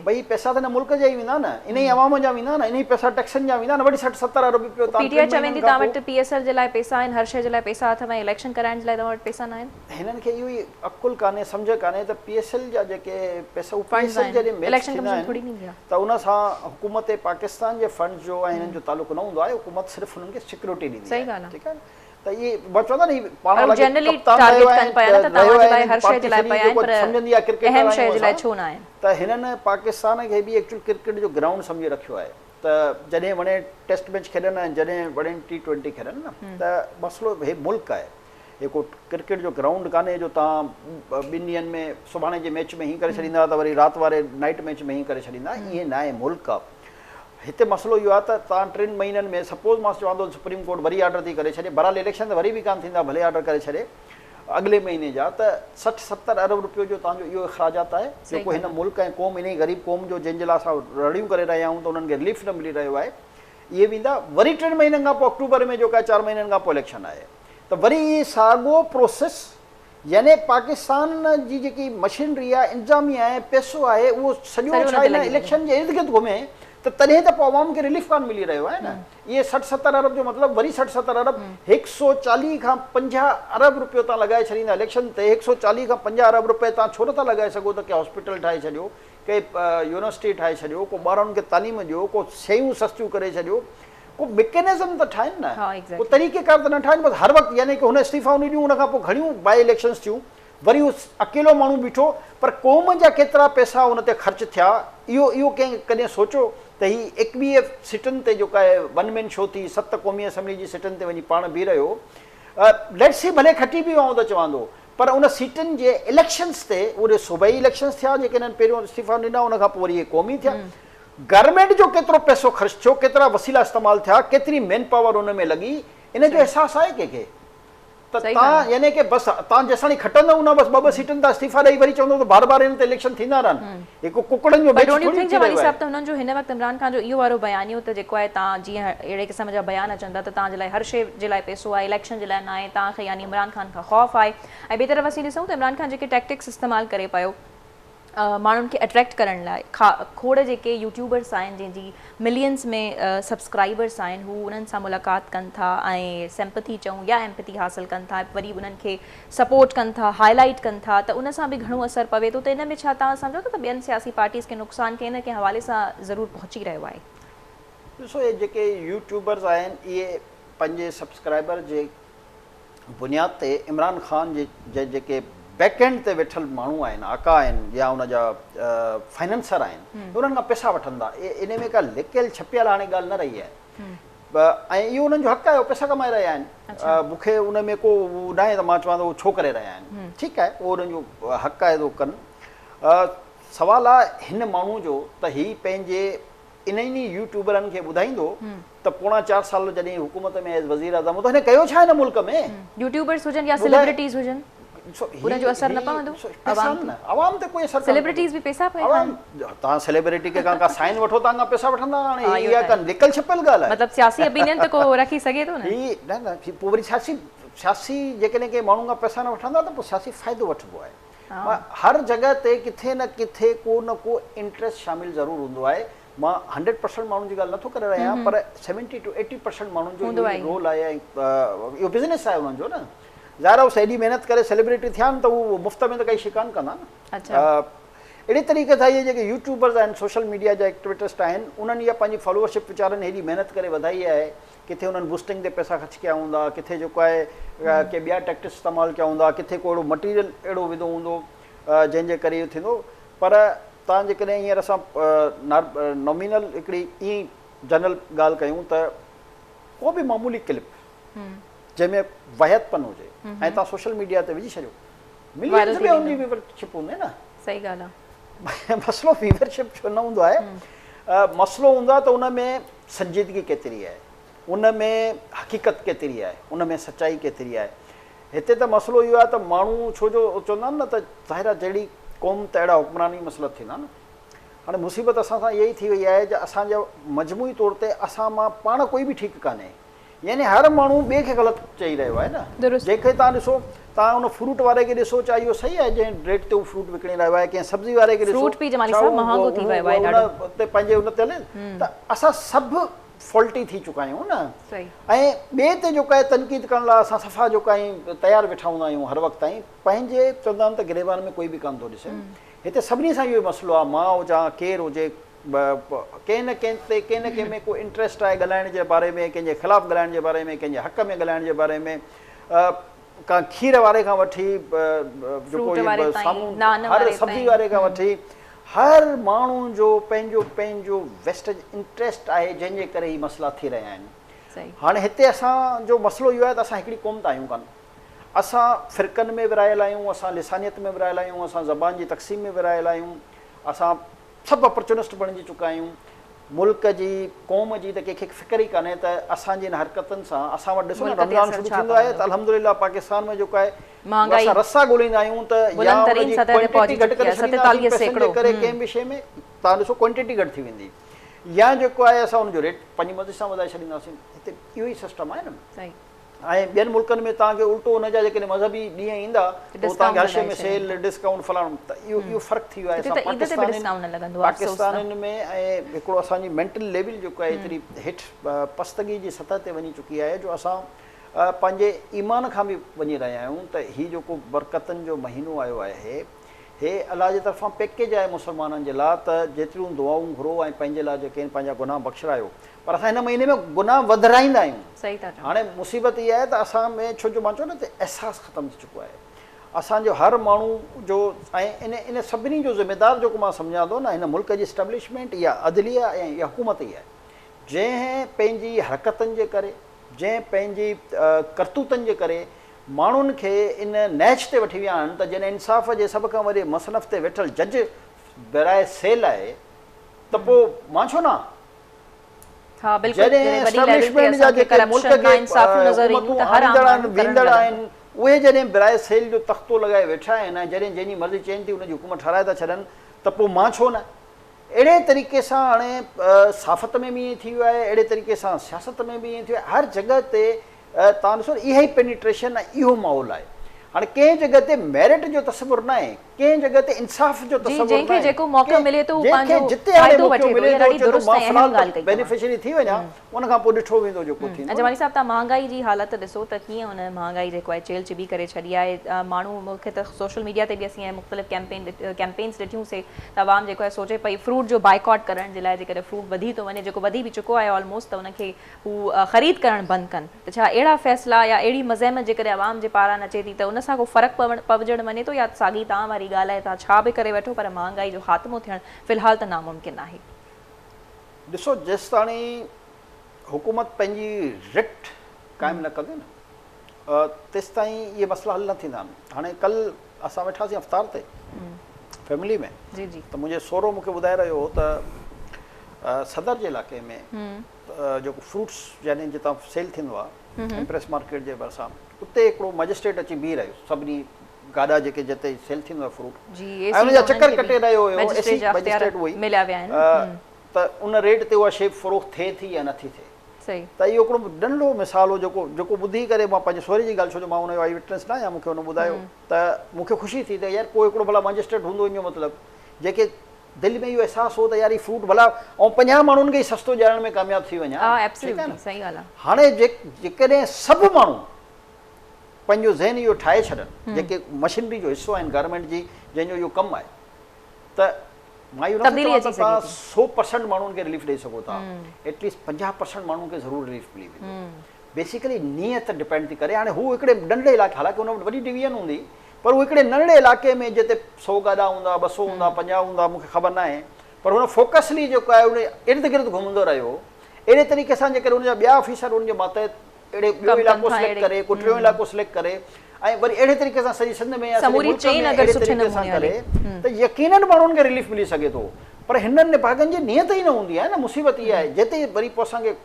ڀئي هي پئسا ته هن ملڪ جا ئي ويندا نه انهي عوام جا ويندا نه انهي پئسا ٽيڪسن جا ويندا نه وري 60 70 ارب روپيو توهان پي ٽي آء چوي ٿي توهان وٽ پي ايس ايل جي لاء پئسا آهن هر شيء جي لاء پئسا اٿو ۽ اليڪشن ڪرائڻ جي لاء توهان وٽ پئسا ناهن. هنن کي اهو ئي عقل ڪانهي سمجهه ڪانهي ته پي ايس ايل جا جيڪي پئسا هو پي ايس ايل جڏهن ميچ ٿيندا آهن ته ان سان حڪومت پاڪستان جي فنڊز جو ۽ هنن جو تعلق نه هوندو آهي حڪومت صرف هنن کي سيڪيورٽي ڏيندي آهي ٺيڪ آهي ته اهي مان چوندا نه هي پاڻ الائي ڪپتان رهيو آهي رهيو آهي هن پارٽي سڄي جيڪو سمجهندي آهي ڪرڪيٽر آهيون اسان ته هنن پاڪستان کي به ايڪچوئل ڪرڪيٽ جو گرائونڊ سمجهي رکيو آهي ته جڏهن وڻي ٽيسٽ ميچ کيڏن ۽ جڏهن وڻين ٽي ٽوئنٽي کيڏن نه ته مسئلو هي ملڪ آهي هي ڪو ڪرڪيٽ جو گرائونڊ ڪانهي جو توهان ٻن ڏينهن ۾ سڀاڻي جي ميچ ۾ هين ڪري ڇڏيندا ته وري رات واري نائيٽ ميچ ۾ هين ڪري ڇڏيندا ائين ناهي ملڪ آ هتي مسئلو اهو آ ته توهان ٽن مهينن ۾ سپوز مان چوان ٿو سپريم ڪورٽ وري آرڊر ٿي ڪري ڇڏي بهرحال اليڪشن ته وري به ڪانه ٿيندا ڀلي آرڊر ڪري ڇڏي اڳلي مهيني جا ته 60 70 ارب روپيو جو توهان جو اهو اخراجات آهي جيڪو هن ملڪ ۽ قوم انهي غريب قوم جو جنهن جي لاء اسان رڙيون ڪري رهيا آهيون ته انهن کي رليف نه ملي رهيو آهي اهي ويندا وري ٽن مهينن کان پوء آڪٽوبر ۾ جيڪو آهي چار مهينن کان پوء اليڪشن آهي ته وري اهي ساڳو پروسيس يعني پاڪستان جي جيڪي مشينري آهي، انتظاميه آهي، پئسو آهي اهو سڄو ڇا هن اليڪشن جي ارد گرد گهمي ته تڏهن ته پوء عوام کي رليف ڪانه ملي رهيو آهي نه. اهي 60 70 ارب جو مطلب وري 60 70 ارب 140 کان 50 ارب روپيو تان لڳائي ڇڏيندا اليڪشن تي 140 کان 50 ارب روپيه تان ڇو نٿا لڳائي سگهو ته ڪي هاسپيٽل ٺاهي ڇڏيو ڪي يونيورسٽي ٺاهي ڇڏيو ڪو ٻارن کي تعليم ڏيو ڪو شيون سستيون ڪري ڇڏيو ڪو مڪينزم ته ٺاهين نه، ڪو طريقيڪار ته نه ٺاهين بس هر وقت يعني ڪه هن استعيفائون ڏنيون ان کان پوء گهڻيون باء اليڪشنز ٿيون وري هو اڪيلو ماڻهو بيٺو پر قوم جا ڪيترا پئسا ان تي خرچ ٿيا اهو اهو ڪنهن ڪڏهن سوچيو ته هي 21 سيٽن تي جيڪا آهي ون مين شو ٿي ست قومي اسيمبلي جي سيٽن تي وڃي پاڻ بيهي رهيو let's see ڀلي کٽي به ويو آئون ته چوان ٿو پر ان سيٽن جي اليڪشنز تي اهي صوبائي اليڪشنز ٿيا جيڪي هنن پهريون استعيفائون ڏنا ان کان پوء وري اهي قومي ٿيا گورنمينٽ جو ڪيترو پئسو خرچ ٿيو، ڪيترا وسيلا استعمال ٿيا، ڪيتري مين پاور ان ۾ لڳي، ان جو احساس آهي ڪنهن کي؟ ته تان يعني ڪه بس تان جيساڻي کٽندؤ نه بس ٻه ٻه سيٽن تان استعيفا ڏئي وري چوندؤ ته بار بار ان تي اليڪشن ٿيندا رهن. هي ڪو ڪڪڙن جو پر ميچ don't you ٿوري ٿنڪ ٿي جمالي رهيو آهي. صاحب ته هنن جو هن وقت عمران خان جو اهو وارو بيانيو ته جيڪو آهي تان جيئن اهڙي قسم جا بيان اچن ٿا ته تان جي لاء هر شيء جي لاء پئسو آهي اليڪشن جي لاء ناهي تان کي يعني عمران خان کان خوف آهي ۽ ٻئي طرف اسين ڏسون ته عمران خان جيڪي ٽيڪٽڪس استعمال ڪري پيو ماڻهن کي اٽريڪٽ ڪرڻ لاء کوڙ جيڪي يوٽيوبرس آهن جنهن جي ملينز ۾ سبسڪرائبرس آهن هو انهن سان ملاقات ڪن ٿا ۽ سيمپٿي چئون يا ايمپٿي حاصل ڪن ٿا وري انهن کي سپورٽ ڪن ٿا هائي لائيٽ ڪن ٿا ته ان سان به گهڻو اثر پوي ٿو ته ان ۾ ڇا توهان سمجهو ٿا ته ٻين سياسي پارٽيز کي نقصان ڪنهن نه ڪنهن حوالي سان ضرور پهچي رهيو آهي. ڏسو اهي جيڪي يوٽيوبرز آهن اهي پنهنجي سبسڪرائبر جي بنياد تي عمران خان جي جيڪي بيڪ اينڊ تي ويٺل ماڻهو آهن، آقا آهن يا ان جا فائننسر آهن، انهن کان پئسا وٺن ٿا. ان ۾ ڪا لڪيل ڇپيل هاڻي ڳالهه نه رهي آهي ۽ اهو انهن جو حق آهي، اهي پئسا ڪمائي رهيا آهن. مون کي ان ۾ ڪو ناهي ته مان چوان ته اهو ڇو ڪري رهيا آهن. ٺيڪ آهي، اهو انهن جو حق آهي ته اهو ڪن. سوال آهي هن ماڻهو جو ته هي پنهنجي انهن ئي يوٽيوبرن کي ٻڌائيندو ته پوڻا چار سال جڏهن حڪومت ۾ ايز وزير اعظم هو ته هن ڪيو ڇا هن ملڪ ۾؟ يوٽيوبرز هجن يا سيلبرٽيز هجن انهن جو اثر نه پوندو عوام تي؟ عوام تي ڪوئي اثر ڪانه سيلبرٽيز به پئسا پئي کائن. توهان سيلبرٽي کي کان ڪا سائن وٺو توهان کان پئسا وٺندا هاڻي هي اها ڪا لڪل ڇپيل ڳالهه آهي. مطلب سياسي اپينين ته ڪو رکي سگهي ٿو نه. هي نه نه پوء وري سياسي سياسي جيڪڏهن ڪنهن ماڻهو کان پئسا نه وٺندا ته پوء سياسي فائدو وٺبو آهي. هر جڳهه تي ڪٿي نه ڪٿي ڪو نه ڪو انٽريسٽ شامل ضرور هوندو آهي. مان هنڊريڊ پرسنٽ ماڻهن جي ڳالهه نٿو ڪري رهيو آهيان پر سيونٽي ٽو ايٽي پرسنٽ ماڻهن جو اهو ئي رول آهي ۽ اهو بزنس آهي انهن جو نه ظاهر آهي هو ايڏي محنت ڪري سيلبريٽي ٿيا آهن ته هو مفت ۾ ته ڪائي شيء ڪانه ڪندا نه. اهڙي طريقي سان اهي جيڪي يوٽيوبرز آهن سوشل ميڊيا جا ايڪٽوٽسٽ آهن انهن اها پنهنجي فالوورشپ ويچارن هيڏي محنت ڪري وڌائي آهي ڪٿي انهن بوسٽنگ تي پئسا خرچ ڪيا هوندا، ڪٿي جيڪو آهي ڪي ٻيا ٽيڪٽس استعمال ڪيا هوندا، ڪٿي ڪو اهڙو مٽيريل اهڙو وڌو هوندو جنهن جي ڪري اهو ٿيندو پر توهان جيڪڏهن هينئر اسان نامينل هڪڙي ائين جنرل ڳالهه ڪيون ته ڪو به معمولي ڪلپ جنهن ۾ واهيات پن هجي ۽ توهان سوشل ميڊيا تي وجهي ڇڏيو ملينز ۾ ان جي ويورشپ هوندي نه. صحيح ڳالهه آهي. مسئلو ويورشپ جو نه هوندو آهي، مسئلو هوندو آهي ته ان ۾ سنجيدگي ڪيتري آهي، ان ۾ حقيقت ڪيتري آهي، ان ۾ سچائي ڪيتري آهي. هتي ته مسئلو اهو آهي ته ماڻهو ڇو جو چوندا آهن نه ته ظاهر آهي جهڙي قوم ته اهڙا حڪمران ئي مسلط ٿيندا نه. هاڻي مصيبت اسان سان اها ئي ٿي وئي آهي جو اسان جو مجموعي طور تي اسان مان پاڻ ڪوئي به ٺيڪ ڪانهي. يعني هر ماڻهو ٻئي کي غلط چئي رهيو آهي نه. جنهن کي توهان ڏسو توهان ان فروٽ واري کي ڏسو ڇا اهو صحيح آهي جنهن ريٽ تي هو فروٽ وڪڻي رهيو آهي ڪنهن سبزي واري کي ڏسو ڇا هو ان تي پنهنجي ان تي هلي ته اسان سڀ فالٽي ٿي چڪا آهيون نه ۽ ٻئي تي جيڪو آهي تنقيد ڪرڻ لاء اسان صفا جيڪو آهي تيار ويٺا هوندا آهيون هر وقت تائين پنهنجي چوندا آهن ته گريبان ۾ ڪوئي به ڪانه ٿو ڏسي هتي سڀني سان اهو ئي مسئلو آهي مان هجان ڪير هجي ڪنهن نه ڪنهن تي ڪنهن نه ڪنهن ۾ ڪو انٽريسٽ آهي ڳالهائڻ جي باري ۾ ڪنهن جي خلاف ڳالهائڻ جي باري ۾ ڪنهن جي حق ۾ ڳالهائڻ جي باري ۾ ڪا کير واري کان وٺي جيڪو هي سامهون هر سبزي واري کان وٺي هر ماڻهو جو پنهنجو پنهنجو ويسٽيج انٽريسٽ آهي جنهن جي ڪري هي مسئلا ٿي رهيا آهن هاڻي هتي اسان جو مسئلو اهو آهي ته اسان هڪڙي قوم ته آهيون ڪانه اسان فرقن ۾ ورهايل آهيون اسان لسانيت ۾ ورهايل آهيون اسان زبان جي تقسيم ۾ ورهايل آهيون اسان سڀ اپرچونسٽ بڻجي چڪا آهيون. ملڪ جي، قوم جي ته ڪنهن کي فڪر ئي ڪانهي ته اسان جي ان حرڪتن سان اسان وٽ ڏسو نه رمضان شروع ٿيندو آهي ته الحمدلله پاڪستان ۾ جيڪو آهي اسان رسا ڳوليندا آهيون ته يا ان جي ڪوانٽيٽي گهٽ ڪري ڇڏينداسين پئسن جي ڪري ڪنهن به شيء ۾ توهان ڏسو ڪوانٽيٽي گهٽ ٿي ويندي يا جيڪو آهي اسان ان جو ريٽ پنهنجي مرضي سان وڌائي ڇڏينداسين هتي اهو ئي سسٽم آهي نه. ۽ ٻين ملڪن ۾ توهان کي الٽو ان جا جيڪڏهن مذهبي ڏينهن ايندا ته هو توهان کي هر شيء ۾ سيل ڊسڪائونٽ فلاڻو ته اهو اهو فرق ٿي ويو آهي اسان پاڪستانين پاڪستانين ۾ ۽ هڪڙو اسان جي مينٽل ليول جيڪو آهي ايتري هيٺ پستگي جي سطح تي وڃي چڪي آهي جو اسان پنهنجي ايمان کان به وڃي رهيا آهيون ته هي جيڪو برڪتن جو مهينو آيو آهي هي الله جي طرفان پيڪيج آهي مسلمانن جي لاء ته جيتريون دعائون گهرو ۽ پنهنجي لاء جيڪي آهن پنهنجا گناهه بخشرايو پر اسان هن مهيني ۾ گناهه وڌرائيندا آهيون. صحيح ٿا چئو. هاڻي مصيبت اها آهي ته اسان ۾ ڇو جو مان چيو نه ته احساس ختم ٿي چڪو آهي. اسان جو هر ماڻهو جو ۽ ان ان سڀني جو ذميدار جيڪو مان سمجهان ٿو نه هن ملڪ جي اسٽيبلشمينٽ يا عدليه ۽ اها حڪومت ئي آهي جنهن پنهنجي حرڪتن جي ڪري جنهن پنهنجي ڪرتوتن جي ڪري ماڻهن کي ان نهج تي وٺي ويا آهن ته جڏهن انصاف جي سڀ کان وڏي مصنف تي ويٺل جج براء سيل آهي ته پوء مان ڇو نه ها بلڪل جڏهن اسٽيبلشمينٽ جا جيڪي ملڪ کي حڪومتون آڻيندڙ آهن ويندڙ آهن اهي جڏهن براء سيل جو تختو لڳائي ويٺا آهن ۽ جڏهن جنهن جي مرضي چين ٿي ان جي حڪومت ٺهرائي ٿا ڇڏن ته پوء مان ڇو نه اهڙي طريقي سان هاڻي صحافت ۾ به ائين ٿي ويو آهي اهڙي طريقي سان سياست ۾ به ائين ٿي ويو آهي هر جڳهه تي توهان ڏسو نه اها ئي پينيٽريشن ۽ اهو ماحول آهي هاڻي ڪنهن جڳهه تي ميرٽ جو تصور ناهي ڪنهن جڳهه تي انصاف جو جي تصور جنهن کي ناهي جيڪو موقعو ڪنهن ملي ٿو هو جنهن کي پنهنجو جتي هاڻي فائدو موقعو وٺي ٿو ملي اها ٿو ڏاڍي چئي ٿو درست مان ۽ في اهم الحال ڳالهه ته ڪئي توهان. بينيفشري ٿي وڃان ان کان پوء ڏٺو ويندو جيڪو ٿيندو نه. جمالي صاحب توهان مهانگائي جي حالت ڏسو ته ڪيئن ان مهانگائي جيڪو آهي چيلهه چٻي ڪري ڇڏي آهي ماڻهو مون کي ته سوشل ميڊيا تي به اسين اهي مختلف ڪيمپين ڪيمپينس ڏٺيون سي ته عوام جيڪو آهي سوچي پئي فروٽ جو بائيڪاٽ ڪرڻ جي لاء جيڪڏهن فروٽ وڌي ٿو وڃي جيڪو وڌي به چڪو آهي آلموسٽ ته ان کي هو خريد ڪرڻ بند ڪن ته ڇا اهڙا فيصلا يا اهڙي مزاحمت جيڪڏهن عوام جي پاران اچي ٿي ته ان سان ڪو فرق پوڻ پوجڻ وڃي ٿو يا ساڳي توهان واري ڳالهه آهي توهان ڇا به ڪري وٺو پر مهانگائي جو خاتمو ٿيڻ في الحال ته ناممڪن آهي. ڏسو جيستاڻي حڪومت پنهنجي رٽ قائم نه ڪندي نه تيستائين اهي مسئلا حل نه ٿيندا. هاڻي ڪل اسان ويٺاسين افطار تي فيملي ۾ ته منهنجي سهرو مونکي ٻڌائي رهيو هو ته صدر جي علائقي ۾ جيڪو فروٽس يعني جتان سيل ٿيندو آهي ايمپريس مارڪيٽ جي ڀرسان اتي هڪڙو مئجسٽريٽ اچي بيهي رهيو سڀني گاڏا جيڪي جتي سيل ٿيندو آهي فروٽ ۽ ان جا چڪر ڪٽي رهيو هيو اي سي مئجسٽريٽ اهو ئي ته ان ريٽ تي اها شيء فروخت ٿئي ٿي يا نٿي ٿئي ته اهو هڪڙو ننڍڙو مثال هو جيڪو جيڪو ٻڌي ڪري مان پنهنجي سهري جي ڳالهه ڇو جو مان ان جو آئي وٽنس نه آهيان مون کي هن ٻڌايو ته مون کي خوشي ٿي ته يار ڪو هڪڙو ڀلا مئجسٽريٽ هوندو ان جو مطلب جيڪي دل ۾ اهو احساس هو ته يار هي فروٽ ڀلا آئون 50 ماڻهن کي ئي سستو ڏيارڻ ۾ ڪامياب ٿي وڃان ٺيڪ آهي نه هاڻي جيڪڏهن سڀ ماڻهو پنهنجو ذهن اهو ٺاهي ڇڏن جيڪي مشينري جو حصو آهن گورنمينٽ جي جنهن جو اهو ڪم آهي ته مان اهو نٿو چوان ته توهان 100% ماڻهن کي رليف ڏئي سگهو ٿا ايٽ ليسٽ 50% ماڻهن کي ضرور رليف ملي ويندو بيسيڪلي نيت ڊپينڊ ٿي ڪري هاڻي هو هڪڙي ننڍڙي علائقي حالانڪه ان وٽ وڏي ڊويزن هوندي پر هو هڪڙي ننڍڙي علائقي ۾ جتي 100 گاڏا هوندا، 200 هوندا، 50 هوندا، مون کي خبر ناهي، پر هن فوڪسلي جيڪو آهي ان ارد گرد گهمندو رهيو. اهڙي طريقي سان جيڪڏهن ان جا ٻيا آفيسر ان جي ماتحت اهڙي ٻيو علائقو سليڪٽ ڪري، ڪو ٽيون علائقو سليڪٽ ڪري ۽ وري اهڙي طريقي سان سڄي سنڌ ۾ يا سڄي ملڪ ۾ اهڙي طريقي سان ڪري ته يقينن ماڻهن کي رليف ملي سگهي ٿو. پر هنن نڀاڳن جي نيت ئي نه هوندي آهي نه، مصيبت اها آهي جتي وري پوء اسان کي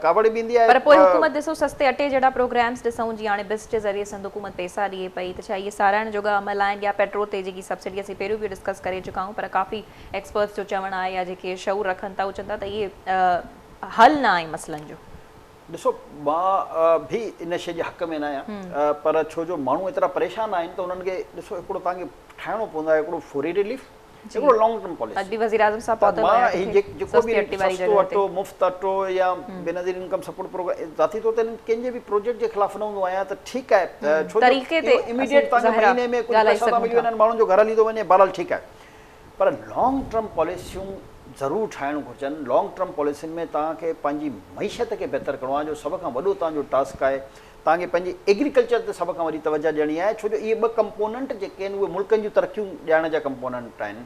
ڪاوڙ به ايندي آهي. پر پوء حڪومت ڏسو سستي اٽي جهڙا پروگرامز ڏسون جيئن هاڻي بس جي ذريعي سنڌ حڪومت پئسا ڏئي پئي ته ڇا اهي ساراهڻ جوڳا عمل آهن يا پيٽرول تي جيڪي سبسڊي اسين پهريون به ڊسڪس ڪري چڪا آهيون پر ڪافي ايڪسپرٽس جو چوڻ آهي يا جيڪي شعور رکن ٿا اهي چون ٿا ته اهي حل نه آهي مسئلن جو. ڏسو مان به ان شيء جي حق ۾ نه آهيان پر ڇو جو ماڻهو ايترا پريشان آهن ته انهن کي ڏسو هڪڙو توهان کي ٺاهڻو پوندو آهي هڪڙو فوري رليف هڪڙو لانگ ٽرم پاليسي. اڄ به وزيراعظم صاحب پهتل هيا ڪٿي سستي اٽي واري جڳهه تي. اٽو مفت اٽو يا بينظير انڪم سپورٽ پروگرام ذاتي طور تي ڪنهن جي به پروجيڪٽ جي خلاف نه هوندو آهيان ته ٺيڪ آهي ڇو جو اهو اميڊيٽ توهان کي مهيني ۾ ڪجهه پئسا ٿا ملي وڃن ماڻهن جو گهر هلي ٿو وڃي بهرحال ٺيڪ آهي پر لانگ ٽرم پاليسيون ضرور ٺاهڻ گهرجن لانگ ٽرم پاليسين ۾ توهان کي پنهنجي معيشت کي بهتر ڪرڻو آهي جو سڀ کان وڏو توهان جو ٽاسڪ آهي توهان کي پنهنجي ايگريڪلچر تي سڀ کان وڏي توجهه ڏيڻي آهي ڇو جو اهي ٻه ڪمپوننٽ جيڪي آهن اهي ملڪن جون ترقيون ڏيارڻ جا ڪمپوننٽ آهن.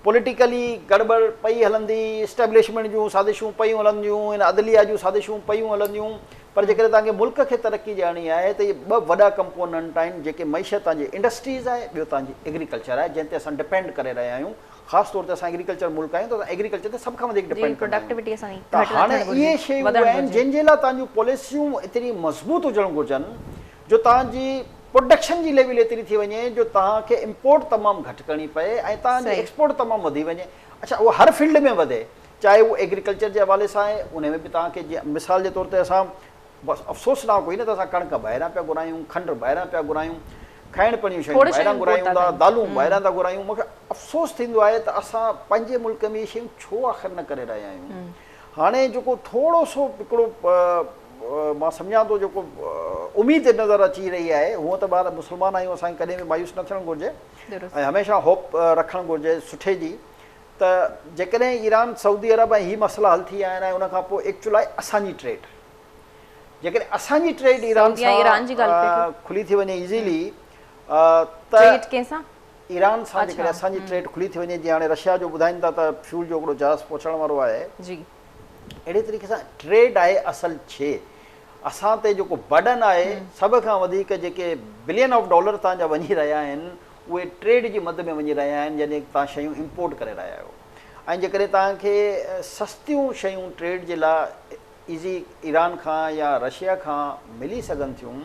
پوليٽيڪلي گڙٻڙ پئي هلندي، اسٽيبلشمينٽ جون سازشون پيون هلنديون، هن عدليه جون سازشون پيون هلنديون پر جيڪڏهن توهان کي ملڪ کي ترقي ڏيارڻي آهي ته اهي ٻه وڏا ڪمپوننٽ آهن جيڪي معيشت توهان جي انڊسٽريز آهي ٻيو توهان جي ايگريڪلچر آهي جنهن تي اسان ڊپينڊ ڪري رهيا آهيون. خاص طور تي اسان ايگريڪلچر ملڪ آهيون ته اسان ايگريڪلچر تي سڀ کان وڌيڪ ڊپينڊ ڪندا آهيون ته هاڻي اهي شيون آهن جن جي لاء توهان جون پاليسيون ايتري مضبوط هجڻ گهرجن جو توهان جي پروڊڪشن جي ليول ايتري ٿي وڃي جو توهان کي امپورٽ تمام گهٽ ڪرڻي پئي ۽ توهان جي ايڪسپورٽ تمام وڌي وڃي اڇا اهو هر فيلڊ ۾ وڌي چاهي اهو ايگريڪلچر جي حوالي سان آهي ان ۾ به توهان کي جيئن مثال جي طور تي اسان بس افسوسناڪ هئي نه ته اسان ڪڻڪ ٻاهران پيا گهرايون، کنڊ ٻاهران پيا گهرايون، کائڻ پيئڻ جون شيون ٻاهران گهرايون ٿا، دالون ٻاهران ٿا گهرايون، مون کي افسوس ٿيندو آهي ته اسان پنهنجي ملڪ ۾ اهي شيون ڇو آخر نه ڪري رهيا آهيون. هاڻي جيڪو ٿورو سو هڪڙو مان سمجهان ٿو جيڪو اميد نظر اچي رهي آهي، هونء ته ٻار مسلمان آهيون اسان کي ڪڏهن به مايوس نه ٿيڻ گهرجي ۽ هميشه هوپ رکڻ گهرجي سٺي جي ته جيڪڏهن ايران، سعودي عرب ۽ هي مسئلا حل ٿي ويا آهن ۽ ان کان پوء ايڪچوئل آهي اسان جي ٽريڊ. جيڪڏهن اسان جي ٽريڊ ايران سان کلي ٿي وڃي ايزيلي ته ٽريڊ ڪنهن سان؟ ايران سان جيڪڏهن اسان جي ٽريڊ کلي ٿي وڃي جيئن هاڻي رشيا جو ٻڌائين ٿا ته فيول جو هڪڙو جهاز پهچڻ وارو آهي جي اهڙي طريقي سان ٽريڊ آهي اصل شي اسان تي جيڪو برڊن آهي سڀ کان وڌيڪ جيڪي بلين آف ڊالر تان جا وڃي رهيا آهن اهي ٽريڊ جي مد ۾ وڃي رهيا آهن يعني تان شيون امپورٽ ڪري رهيا آهيو ۽ جيڪڏهن توهان کي سستيون شيون ٽريڊ جي لاء ايزي ايران کان يا رشيا کان ملي سگهن ٿيون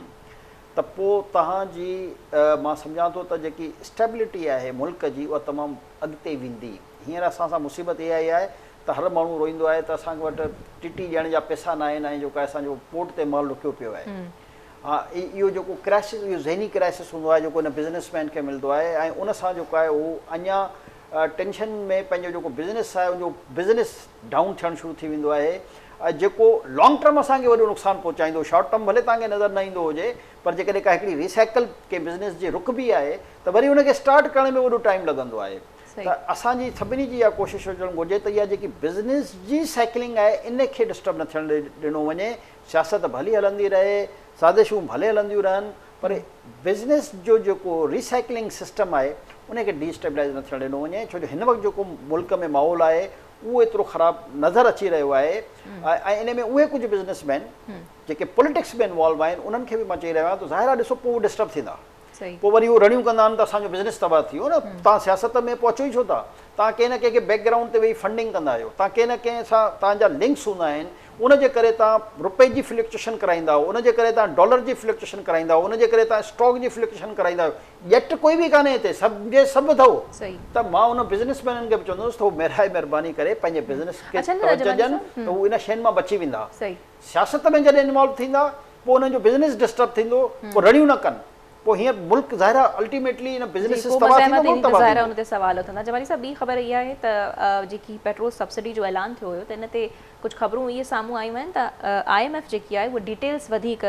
ته پوء توهان جي مان سمجهان ٿو ته جيڪي اسٽيبلٽي آهي ملڪ جي اها تمام اڳتي ويندي. هينئر اسان سان مصيبت اها ئي آهي ته هر ماڻهو روئيندو آهي ته اسان وٽ ٽي ٽي ڏيڻ جا پئسا نه آهن ۽ جيڪو آهي اسان جو پورٽ تي مال رڪيو پيو آهي. ها اهو جيڪو ڪرائسس اهو ذهني ڪرائسس هوندو آهي جيڪو ان بزنس مين کي ملندو آهي ۽ ان سان جيڪو آهي اهو اڃا ٽينشن ۾ پنهنجو جيڪو بزنس آهي ان جو بزنس ڊائون ٿيڻ شروع ٿي ويندو آهي جيڪو لانگ ٽرم اسان کي وڏو نقصان پهچائيندو شارٽ ٽرم ڀلي توهان کي نظر نه ايندو هجي پر جيڪڏهن ڪا هڪڙي ريسائيڪل ڪنهن بزنس جي رڪبي آهي ته وري ان کي اسٽارٽ ڪرڻ ۾ وڏو ٽائيم لڳندو آهي ته اسان جي سڀني جي اها ڪوشش هجڻ گهرجي ته اها جيڪي بزنس جي سائيڪلنگ آهي ان کي ڊسٽرب نه ٿيڻ ڏنو وڃي سياست ڀلي هلندي رهي سازشون ڀلي هلنديون رهن پر بزنس جو جيڪو ريسائيڪلنگ سسٽم آهي ان کي ڊي اسٽيبلائيز نه ٿيڻ ڏنو وڃي ڇو جو هن وقت جيڪو ملڪ ۾ ماحول آهي اهو ايترو خراب نظر اچي رهيو آهي ۽ ان ۾ اهي ڪجهه بزنس مين جيڪي پوليٽڪس ۾ انوالو آهن انهن کي به مان چئي رهيو آهيان ته ظاهر آهي ڏسو پوء هو ڊسٽرب ٿيندا پوء وري هو رڙيون ڪندا آهن ته اسان جو بزنس تباهه ٿي ويو نه توهان سياست ۾ پوء اچو ئي ڇو ٿا توهان ڪنهن نه ڪنهن کي بيڪ گرائونڊ تي ويهي فنڊنگ ڪندا آهيو توهان ڪنهن نه ڪنهن سان توهان جا لنڪس هوندا آهن ان جي ڪري توهان رپئي جي فلڪچوئيشن ڪرائيندا آهيو، ان جي ڪري توهان ڊالر جي فلڪچوئيشن ڪرائيندا آهيو، ان جي ڪري توهان اسٽاڪ جي فلڪچوئيشن ڪرائيندا آهيو. ڄٽ ڪوئي به ڪانهي هتي، سڀ جي سڀ اٿئو. ته مان ان بزنس مينن کي به چوندس ته هو مهرائي مهرباني ڪري پنهنجي بزنس کي توجه ڏين ته هو ان شين مان بچي ويندا. سياست ۾ جڏهن انوالو ٿيندا پوء انهن جو بزنس ڊسٽرب ٿيندو، پوء رڙيون نه ڪن. پوء هينئر ملڪ ظاهر آهي الٽيميٽلي ان جي بزنسز پوء تباهه ٿيندو مزاحمت ملڪ ايندي ته تباهه ظاهر آهي ٿيندو. ان تي سوال اٿندا. جمالي صاحب ٻي خبر اها آهي ته جيڪي پيٽرول سبسڊي جو اعلان ٿيو هيو ته ان تي ڪجهه خبرون اهي سامهون آيون آهن ته I M F جيڪي آهي اها ڊيٽيلز وڌيڪ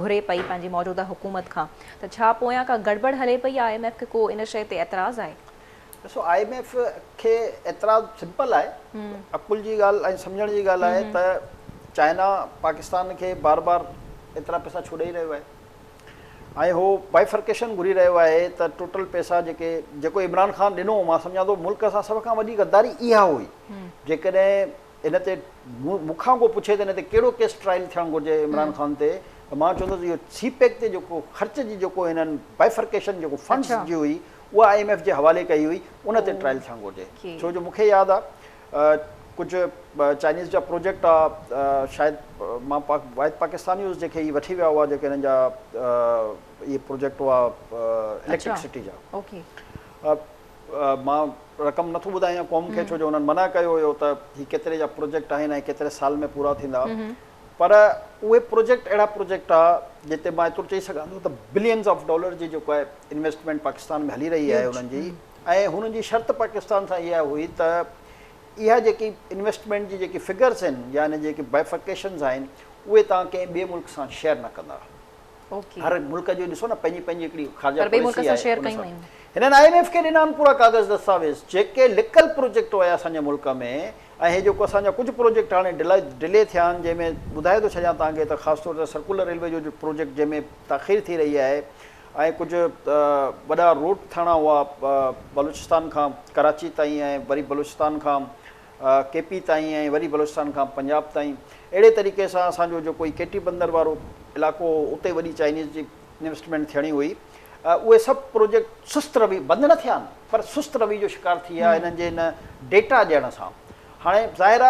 گهري پئي پنهنجي موجوده حڪومت کان ته ڇا پويان ڪا گڙٻڙ هلي پئي I M F کي ڪو ان شيء تي اعتراض آهي؟ ڏسو I M F کي اعتراض سمپل آهي عقل جي ڳالهه ۽ سمجهڻ جي ڳالهه آهي ته چائنا پاڪستان کي بار بار ايترا پئسا ڇو ڏئي رهيو آهي؟ ۽ هو بائفرڪيشن گهري رهيو آهي ته ٽوٽل پئسا جيڪي جيڪو عمران خان ڏنو مان سمجهان ٿو ملڪ سان سڀ کان وڏي غداري اها هئي جيڪڏهن ان تي مون کان ڪو پڇي ته ان تي ڪهڙو ڪيس ٽرائل ٿيڻ گهرجي عمران خان تي ته مان چوندس اهو سي پيڪ تي جيڪو خرچ جي جيڪو هنن بائفرڪيشن جيڪو فنڊز جي هئي اها I M F جي حوالي ڪئي هئي ان تي ٽرائل ٿيڻ گهرجي ڇو جو مون کي ياد آهي ڪجهه چائنيز جا پروجيڪٽ آ شايد مان پاڪ واحد پاڪستاني هيس جيڪي هي وٺي ويا هئا جيڪي هنن جا اهي پروجيڪٽ هئا اليڪٽرڪ سٽي جا مان رقم نٿو ٻڌايان قوم کي ڇو جو انهن منع ڪيو هيو ته هي ڪيتري جا پروجيڪٽ آهن ۽ ڪيتري سال ۾ پورا ٿيندا پر اهي پروجيڪٽ اهڙا پروجيڪٽ آ جتي مان ايترو چئي سگهان ٿو ته بلينز آف ڊالر جي جيڪو آهي انويسٽمينٽ پاڪستان ۾ هلي رهي آهي انهن جي ۽ هنن جي شرط پاڪستان سان اها هئي ته اها جيڪي انويسٽمينٽ جي جيڪي فگرز آهن يا ان جيڪي بائفرڪيشنز آهن اهي توهان ڪنهن ٻئي ملڪ سان شيئر نه ڪندا. هر ملڪ جو ڏسو نه پنهنجي پنهنجي هڪڙي خارجه پاليسي آهي ان سان. هنن I M F کي ڏنا آهن پورا ڪاغذ دستاويز جيڪي لڪل پروجيڪٽ هيا اسان جي ملڪ ۾ ۽ هي جيڪو اسان جا ڪجهه پروجيڪٽ هاڻي ڊلي ٿيا آهن جنهن ۾ ٻڌائي ٿو ڇڏيان توهان کي ته خاص طور تي سرڪولر ريلوي جو پروجيڪٽ جنهن ۾ تاخير ٿي رهي آهي ۽ ڪجهه وڏا روٽ ٿيڻا هئا بلوچستان کان ڪراچي تائين ۽ وري بلوچستان کان ڪي پي تائين ۽ وري بلوچستان کان پنجاب تائين اهڙي طريقي سان اسان جو جيڪو هي ڪيٽي بندر وارو علائقو هو اتي وڏي چائنيز جي انويسٽمينٽ ٿيڻي هئي اهي سڀ پروجيڪٽ سست روي بند نه ٿيا آهن پر سست روي جو شڪار ٿي ويا هنن جي ان ڊيٽا ڏيڻ سان هاڻي ظاهر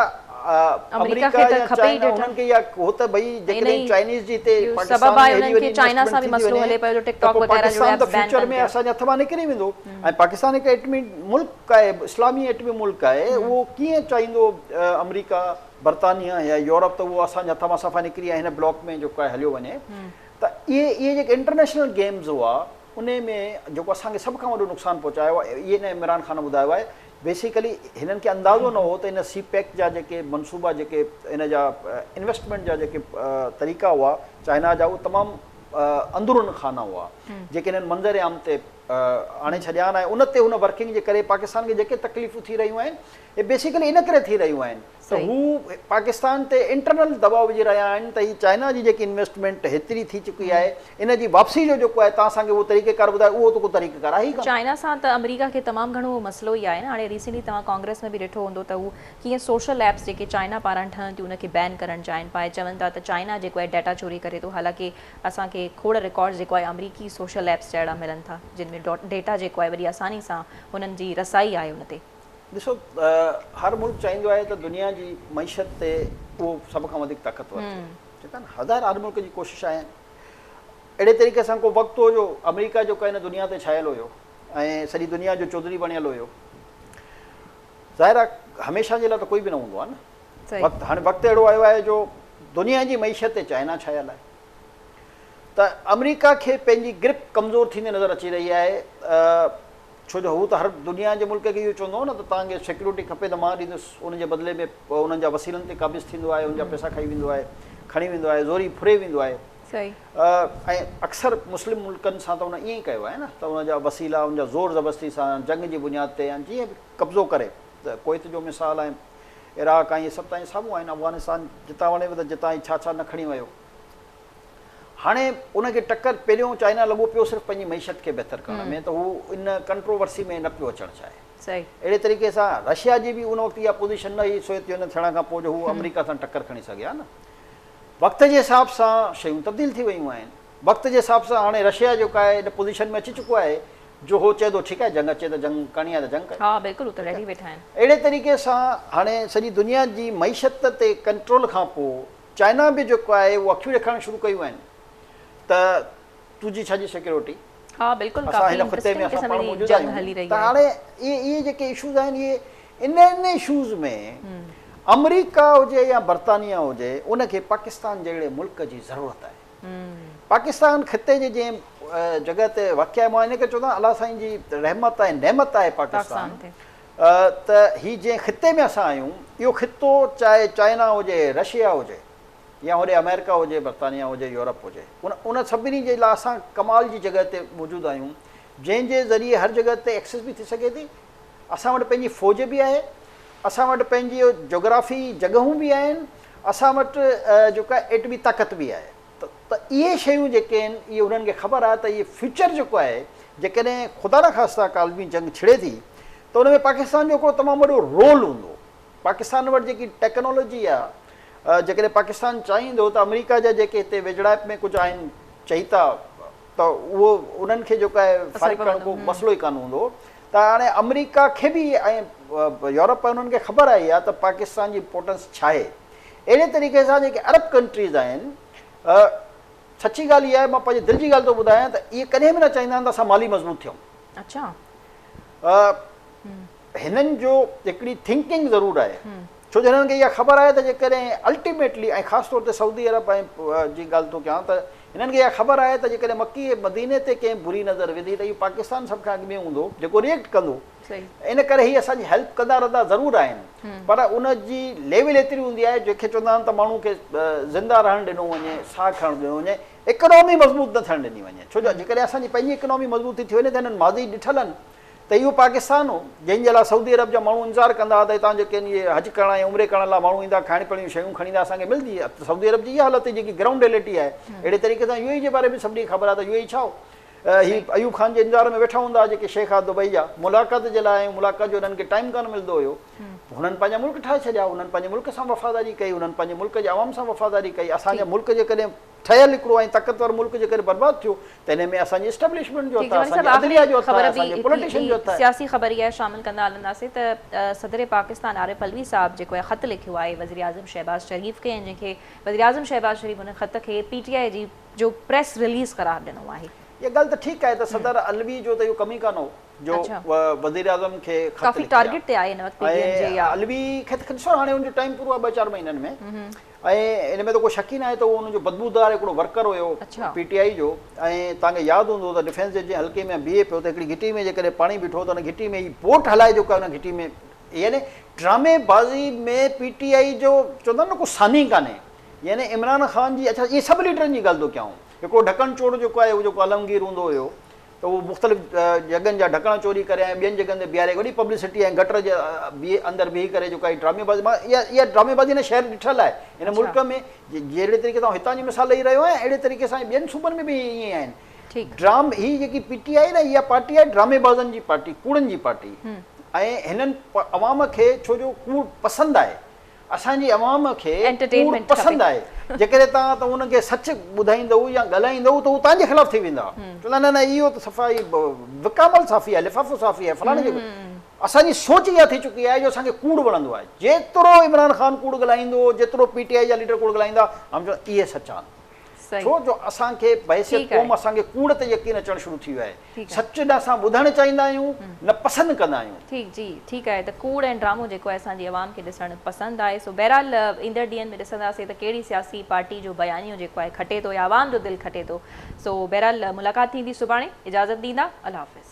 آ آمريڪا کي ته کپي ئي ڊيٽا. انهن کي اها هو ته ڀئي جيڪڏهن چائنيز جي هتي پاڪستان ۾ هيڏي وڏي انويسٽمينٽ ٿي ٿي وڃي ته پوء پاڪستان ته فيوچر ۾ اسان جي هٿ مان نڪري ويندو ۽ پاڪستان هڪ ايٽمي ملڪ آهي اسلامي ايٽمي ملڪ آهي اهو ڪيئن چاهيندو آمريڪا برطانيا يا يورپ ته اهو اسان جي هٿ مان صفا نڪري ۽ هن بلاڪ ۾ جيڪو آهي هليو وڃي ته اهي اهي جيڪي انٽرنيشنل گيمز هئا انهي ۾ جيڪو اسان کي سڀ کان وڏو نقصان پهچايو آهي اهي نه عمران خان ٻڌايو آهي بيسيڪلي هنن کي اندازو نه هو ته ان سي پيڪ جا جيڪي منصوبا جيڪي ان جا انويسٽمينٽ جا جيڪي طريقا هئا چائنا جا اهي تمام اندرون خانه هئا جيڪي هنن منظر عام تي آڻي ڇڏيا آهن ۽ ان تي هن ورڪنگ جي ڪري پاڪستان کي جيڪي تڪليفون ٿي رهيون آهن اهي بيسيڪلي ان ڪري ٿي رهيون آهن ته هو پاڪستان تي انٽرنل دٻاء وجهي رهيا آهن ته هي چائنا جي جيڪي انويسٽمينٽ هيتري ٿي چڪي آهي ان جي واپسي جو جيڪو آهي توهان اسان کي اهو طريقه ڪار ٻڌايو اهو ته ڪو طريقه ڪار آهي ئي ڪانه. چائنا سان ته آمريڪا کي تمام گهڻو مسئلو ئي آهي نه هاڻي ريسينٽلي توهان ڪانگريس ۾ به ڏٺو هوندو ته هو ڪيئن سوشل ايپس جيڪي چائنا پاران ٺهن ٿيون ان کي بين ڪرڻ چاهين پيا چون ٿا ته چائنا جيڪو آهي ڊيٽا چوري ڪري ٿو حالانڪه اسان کي کوڙ رڪارڊز جيڪو آهي آمريڪي سوشل ايپس جا اهڙا ملن ٿا جن ۾ ڊيٽا جيڪو آهي وڏي آساني سان هنن جي رسائي آهي ان تي. ڏسو هر ملڪ چاهيندو آهي ته دنيا جي معيشت تي اهو سڀ کان وڌيڪ طاقتور ٿئي ٺيڪ آهي نه هزار هر ملڪ جي ڪوشش آهي اهڙي طريقي سان ڪو وقت هو جو آمريڪا جو ڪنهن دنيا تي ڇايل هيو ۽ سڄي دنيا جو چوڌري بڻيل هيو ظاهر آهي هميشه جي لاء ته ڪوئي به نه هوندو آهي نه وقت هاڻي وقت اهڙو آيو آهي جو دنيا جي معيشت تي چائنا ڇايل آهي ته آمريڪا کي پنهنجي گرپ ڪمزور ٿيندي نظر اچي رهي آهي ڇو جو هو ته هر دنيا جي ملڪ کي اهو چوندو هو نه ته توهان کي سيڪيورٽي کپي ته مان ڏيندس ان جي بدلي ۾ انهن جا وسيلن تي قابض ٿيندو آهي ان جا پئسا کائي ويندو آهي کڻي ويندو آهي زوري ڦري ويندو آهي ۽ اڪثر مسلم ملڪن سان ته ان ائين ئي ڪيو آهي نه ته ان جا وسيلا ان جا زور زبستي سان جنگ جي بنياد تي يا جيئن به قبضو ڪري ته ڪويت جو مثال ۽ عراق ۽ اهي سڀ تائين سامهون آهن افغانستان جتان وڻيو ته جتان ڇا ڇا نه کڻي ويو. هاڻي ان کي ٽڪر پهريون چائنا لڳو پيو صرف پنهنجي معيشت کي بهتر ڪرڻ ۾ ته هو ان ڪنٽروورسي ۾ نه پيو اچڻ چاهي. اهڙي طريقي سان رشيا جي به ان وقت اها پوزيشن نه هئي سوويت يونين ٿيڻ کان پوء جو هو آمريڪا سان ٽڪر کڻي سگهي ها نه. وقت جي حساب سان شيون تبديل ٿي ويون آهن. وقت جي حساب سان هاڻي رشيا جيڪو آهي ان پوزيشن ۾ اچي چڪو آهي جو هو چئي ٿو ٺيڪ آهي جنگ اچي ته جنگ ڪرڻي آهي ته جنگ ڪيو. ها بلڪل هو ته ريڊي ويٺا آهن. اهڙي طريقي سان هاڻي سڄي دنيا جي معيشت تي ڪنٽرول کان پوء چائنا به جيڪو آهي اهو اکيون ڏيکارڻ شروع ڪيون آهن ته تنهنجي ڇا جي سيڪيورٽي ها بلڪل اسان ڪافي هن خطي ۾ انٽرسٽنگ اسان قسم پاڻ جي موجود جنگ هلي آهيون رهي ته آهي. هاڻي اهي اهي جيڪي اشوز آهن اهي انهن اشوز ۾ آمريڪا هجي يا برطانيا هجي ان کي پاڪستان جهڙي ملڪ جي ضرورت آهي پاڪستان خطي جي جنهن جڳهه تي واقع آهي مان ان کي چوندو آهيان الله سائين جي رحمت ۽ نعمت آهي پاڪستان ته هي جنهن خطي ۾ اسان آهيون اهو خطو چاهي چائنا هجي، رشيا هجي يا هوڏي آمريڪا هجي، برطانيا هجي، يورپ هجي ان ان سڀني جي لاء اسان ڪمال جي جڳهه تي موجود آهيون جنهن جي ذريعي هر جڳهه تي ايڪسس به ٿي سگهي ٿي. اسان وٽ پنهنجي فوج به آهي، اسان وٽ پنهنجي جغرافي جڳهون به آهن، اسان وٽ جيڪا ايٽمي طاقت به آهي. ته اهي شيون جيڪي آهن اهي انهن کي خبر آهي ته اهي فيوچر جيڪو آهي جيڪڏهن خدا نخواسته ڪا عالمي جنگ ڇڙي ٿي ته ان ۾ پاڪستان جو هڪڙو تمام وڏو رول هوندو. پاڪستان وٽ جيڪي ٽيڪنالاجي آهي جيڪڏهن پاڪستان چاهيندو ته آمريڪا جا جيڪي هتي ويجهڙائپ ۾ ڪجهه آهن چهيتا ته اهو انهن کي جيڪو آهي فارغ ڪرڻ ڪو مسئلو ئي ڪانه هوندو ته هاڻي آمريڪا کي به ۽ يورپ ۽ انهن کي خبر آهي اها ته پاڪستان جي امپورٽنس ڇا آهي اهڙي طريقي سان جيڪي عرب ڪنٽريز آهن سچي ڳالهه اها آهي مان پنهنجي دل جي ڳالهه ٿو ٻڌايان ته اهي ڪڏهن به نه چاهيندا آهن ته اسان مالي مضبوط ٿيون. اڇا. هنن جو هڪڙي ٿنڪنگ ضرور آهي ڇو جو هنن کي اها خبر آهي ته جيڪڏهن الٽيميٽلي ۽ خاص طور تي سعودي عرب ۽ جي ڳالهه ٿو ڪيان ته هنن کي اها خبر آهي ته جيڪڏهن مڪي ۽ مديني تي ڪنهن بري نظر وڌي ته اهو پاڪستان سڀ کان اڳ ۾ هوندو جيڪو ريئيڪٽ ڪندو ان ڪري هي اسان جي هيلپ ڪندا رهندا ضرور آهن پر ان جي ليول ايتري هوندي آهي جنهن کي چوندا آهن ته ماڻهو کي زنده رهڻ ڏنو وڃي ساهه کڻڻ ڏنو وڃي اڪانامي مضبوط نه ٿيڻ ڏني وڃي ڇو جو جيڪڏهن اسان جي پنهنجي اڪانامي مضبوط ٿي ٿي وڃي ته هنن ماضي ڏٺل آهن ته اهو پاڪستان هو جنهن جي لاء سعودي عرب جا ماڻهو انتظار ڪندا هئا ته هتان جيڪي آهن اهي حج ڪرڻ ۽ عمري ڪرڻ لاء ماڻهو ايندا کائڻ پيئڻ جون شيون کڻي ايندا اسان کي ملندي سعودي عرب جي اها حالت هئي جيڪي گرائونڊ ريئلٽي آهي اهڙي طريقي سان يو اي جي باري ۾ سڀني کي خبر آهي ته يو اي ڇا هو هي ايوب خان جي انتظار ۾ ويٺا هوندا هئا جيڪي شيخ هئا دبئي جا ملاقات جي لاء ۽ ملاقات جو انهن کي ٽائيم ڪانه ملندو هيو هنن پنهنجا ملڪ ٺاهي ڇڏيا هنن پنهنجي ملڪ سان وفاداري ڪئي هنن پنهنجي ملڪ جي عوام سان وفاداري ڪئي اسان جا ملڪ جيڪڏهن ٺهيل هڪڙو ۽ طاقتور ملڪ جيڪڏهن برباد ٿيو ته انهي ۾ اسان جي اسٽيبلشمينٽ جو هٿ آهي اسان جي عدليه جو هٿ آهي اسان جي پوليٽيشن جو هٿ آهي. سياسي خبر اها شامل ڪندا هلنداسين ته صدر پاڪستان عارف علوي صاحب جيڪو اهي خط لکيو آهي وزيراعظم شهباز شريف کي ۽ جنهن کي وزيراعظم شهباز شريف ان خط کي پي ٽي آء جي جو پريس رليز قرار ڏنو آهي. اها ڳالهه ته ٺيڪ آهي ته صدر علوي جو ته اهو ڪم ئي ڪانه هو جو وزيراعظم کي خط ڪافي ٽارگيٽ تي آهي هن وقت پي ڊي ايم جي ۽ علوي کي ته ڏسو هاڻي ان جو ٽائيم پورو آهي ٻه چار مهينن ۾ ۽ ان ۾ ته ڪو شڪ ئي ناهي ته اهو ان جو بدبودار هڪڙو ورڪر هيو پي ٽي آء جو ۽ توهان کي ياد هوندو ته ڊفينس جي جنهن حلقي ۾ بيهي پيو ته هڪڙي گهٽي ۾ جيڪڏهن پاڻي بيٺو ته ان گهٽي ۾ هي بوٽ هلائي جيڪو آهي ان گهٽي ۾ يعني ڊرامي بازي ۾ پي ٽي آء جو چوندا آهن نه ڪو ثاني ڪانهي يعني عمران خان جي اڇا اهي سڀ ليڊرن جي ڳالهه ٿو ڪيان هڪڙو ڍڪڻ چور جيڪو آهي اهو جيڪو عالمگير هوندو هيو ته اهو مختلف جڳهن جا ڍڪڻ چوري ڪري ۽ ٻين جڳهن تي بيهاري وڏي پبلسٽي ۽ گٽر جي اندر بيهي ڪري جيڪو آهي ڊرامي بازي مان اها اها ڊرامي بازي هن شهر ڏٺل آهي هن ملڪ ۾ جهڙي طريقي سان هتان جي مثال ڏئي رهيو آهيان اهڙي طريقي سان ٻين صوبن ۾ به ائين ئي آهن ڊرام هي جيڪي پي ٽي آء نه اها پارٽي آهي ڊرامي بازن جي پارٽي ڪوڙن جي پارٽي ۽ هنن عوام کي ڇو جو ڪوڙ پسند آهي اسان جي عوام کي ڪوڙ پسند آهي جيڪڏهن توهان ته انهن کي سچ ٻڌائيندؤ يا ڳالهائيندؤ ته هو توهان جي خلاف ٿي ويندا چوندا نه نه اهو ته صفا ئي وڪامل صحافي آهي لفافو صحافي آهي فلاڻي جيڪو اسان جي سوچ اها ٿي چڪي آهي جو اسان کي ڪوڙ وڻندو آهي جيترو عمران خان ڪوڙ ڳالهائيندو جيترو پي ٽي آء جا ليڊر ڪوڙ ڳالهائيندا هم چوندا اهي سچا آهن ڇو جو اسان کي بحيثيت قوم اسان کي ڪوڙ تي يقين اچڻ شروع ٿي ويو آهي سچ نه اسان ٻڌڻ چاهيندا آهيون نه پسند ڪندا آهيون. ٺيڪ جي ٺيڪ آهي ته ڪوڙ ۽ ڊرامو جيڪو آهي اسان جي عوام کي ڏسڻ پسند آهي سو بهرحال ايندڙ ڏينهن ۾ ڏسنداسين ته ڪهڙي سياسي پارٽي جو بيانيو جيڪو آهي کٽي ٿو يا عوام جو دل کٽي ٿو سو بهرحال ملاقات ٿيندي سڀاڻي اجازت ڏيندا الله حافظ.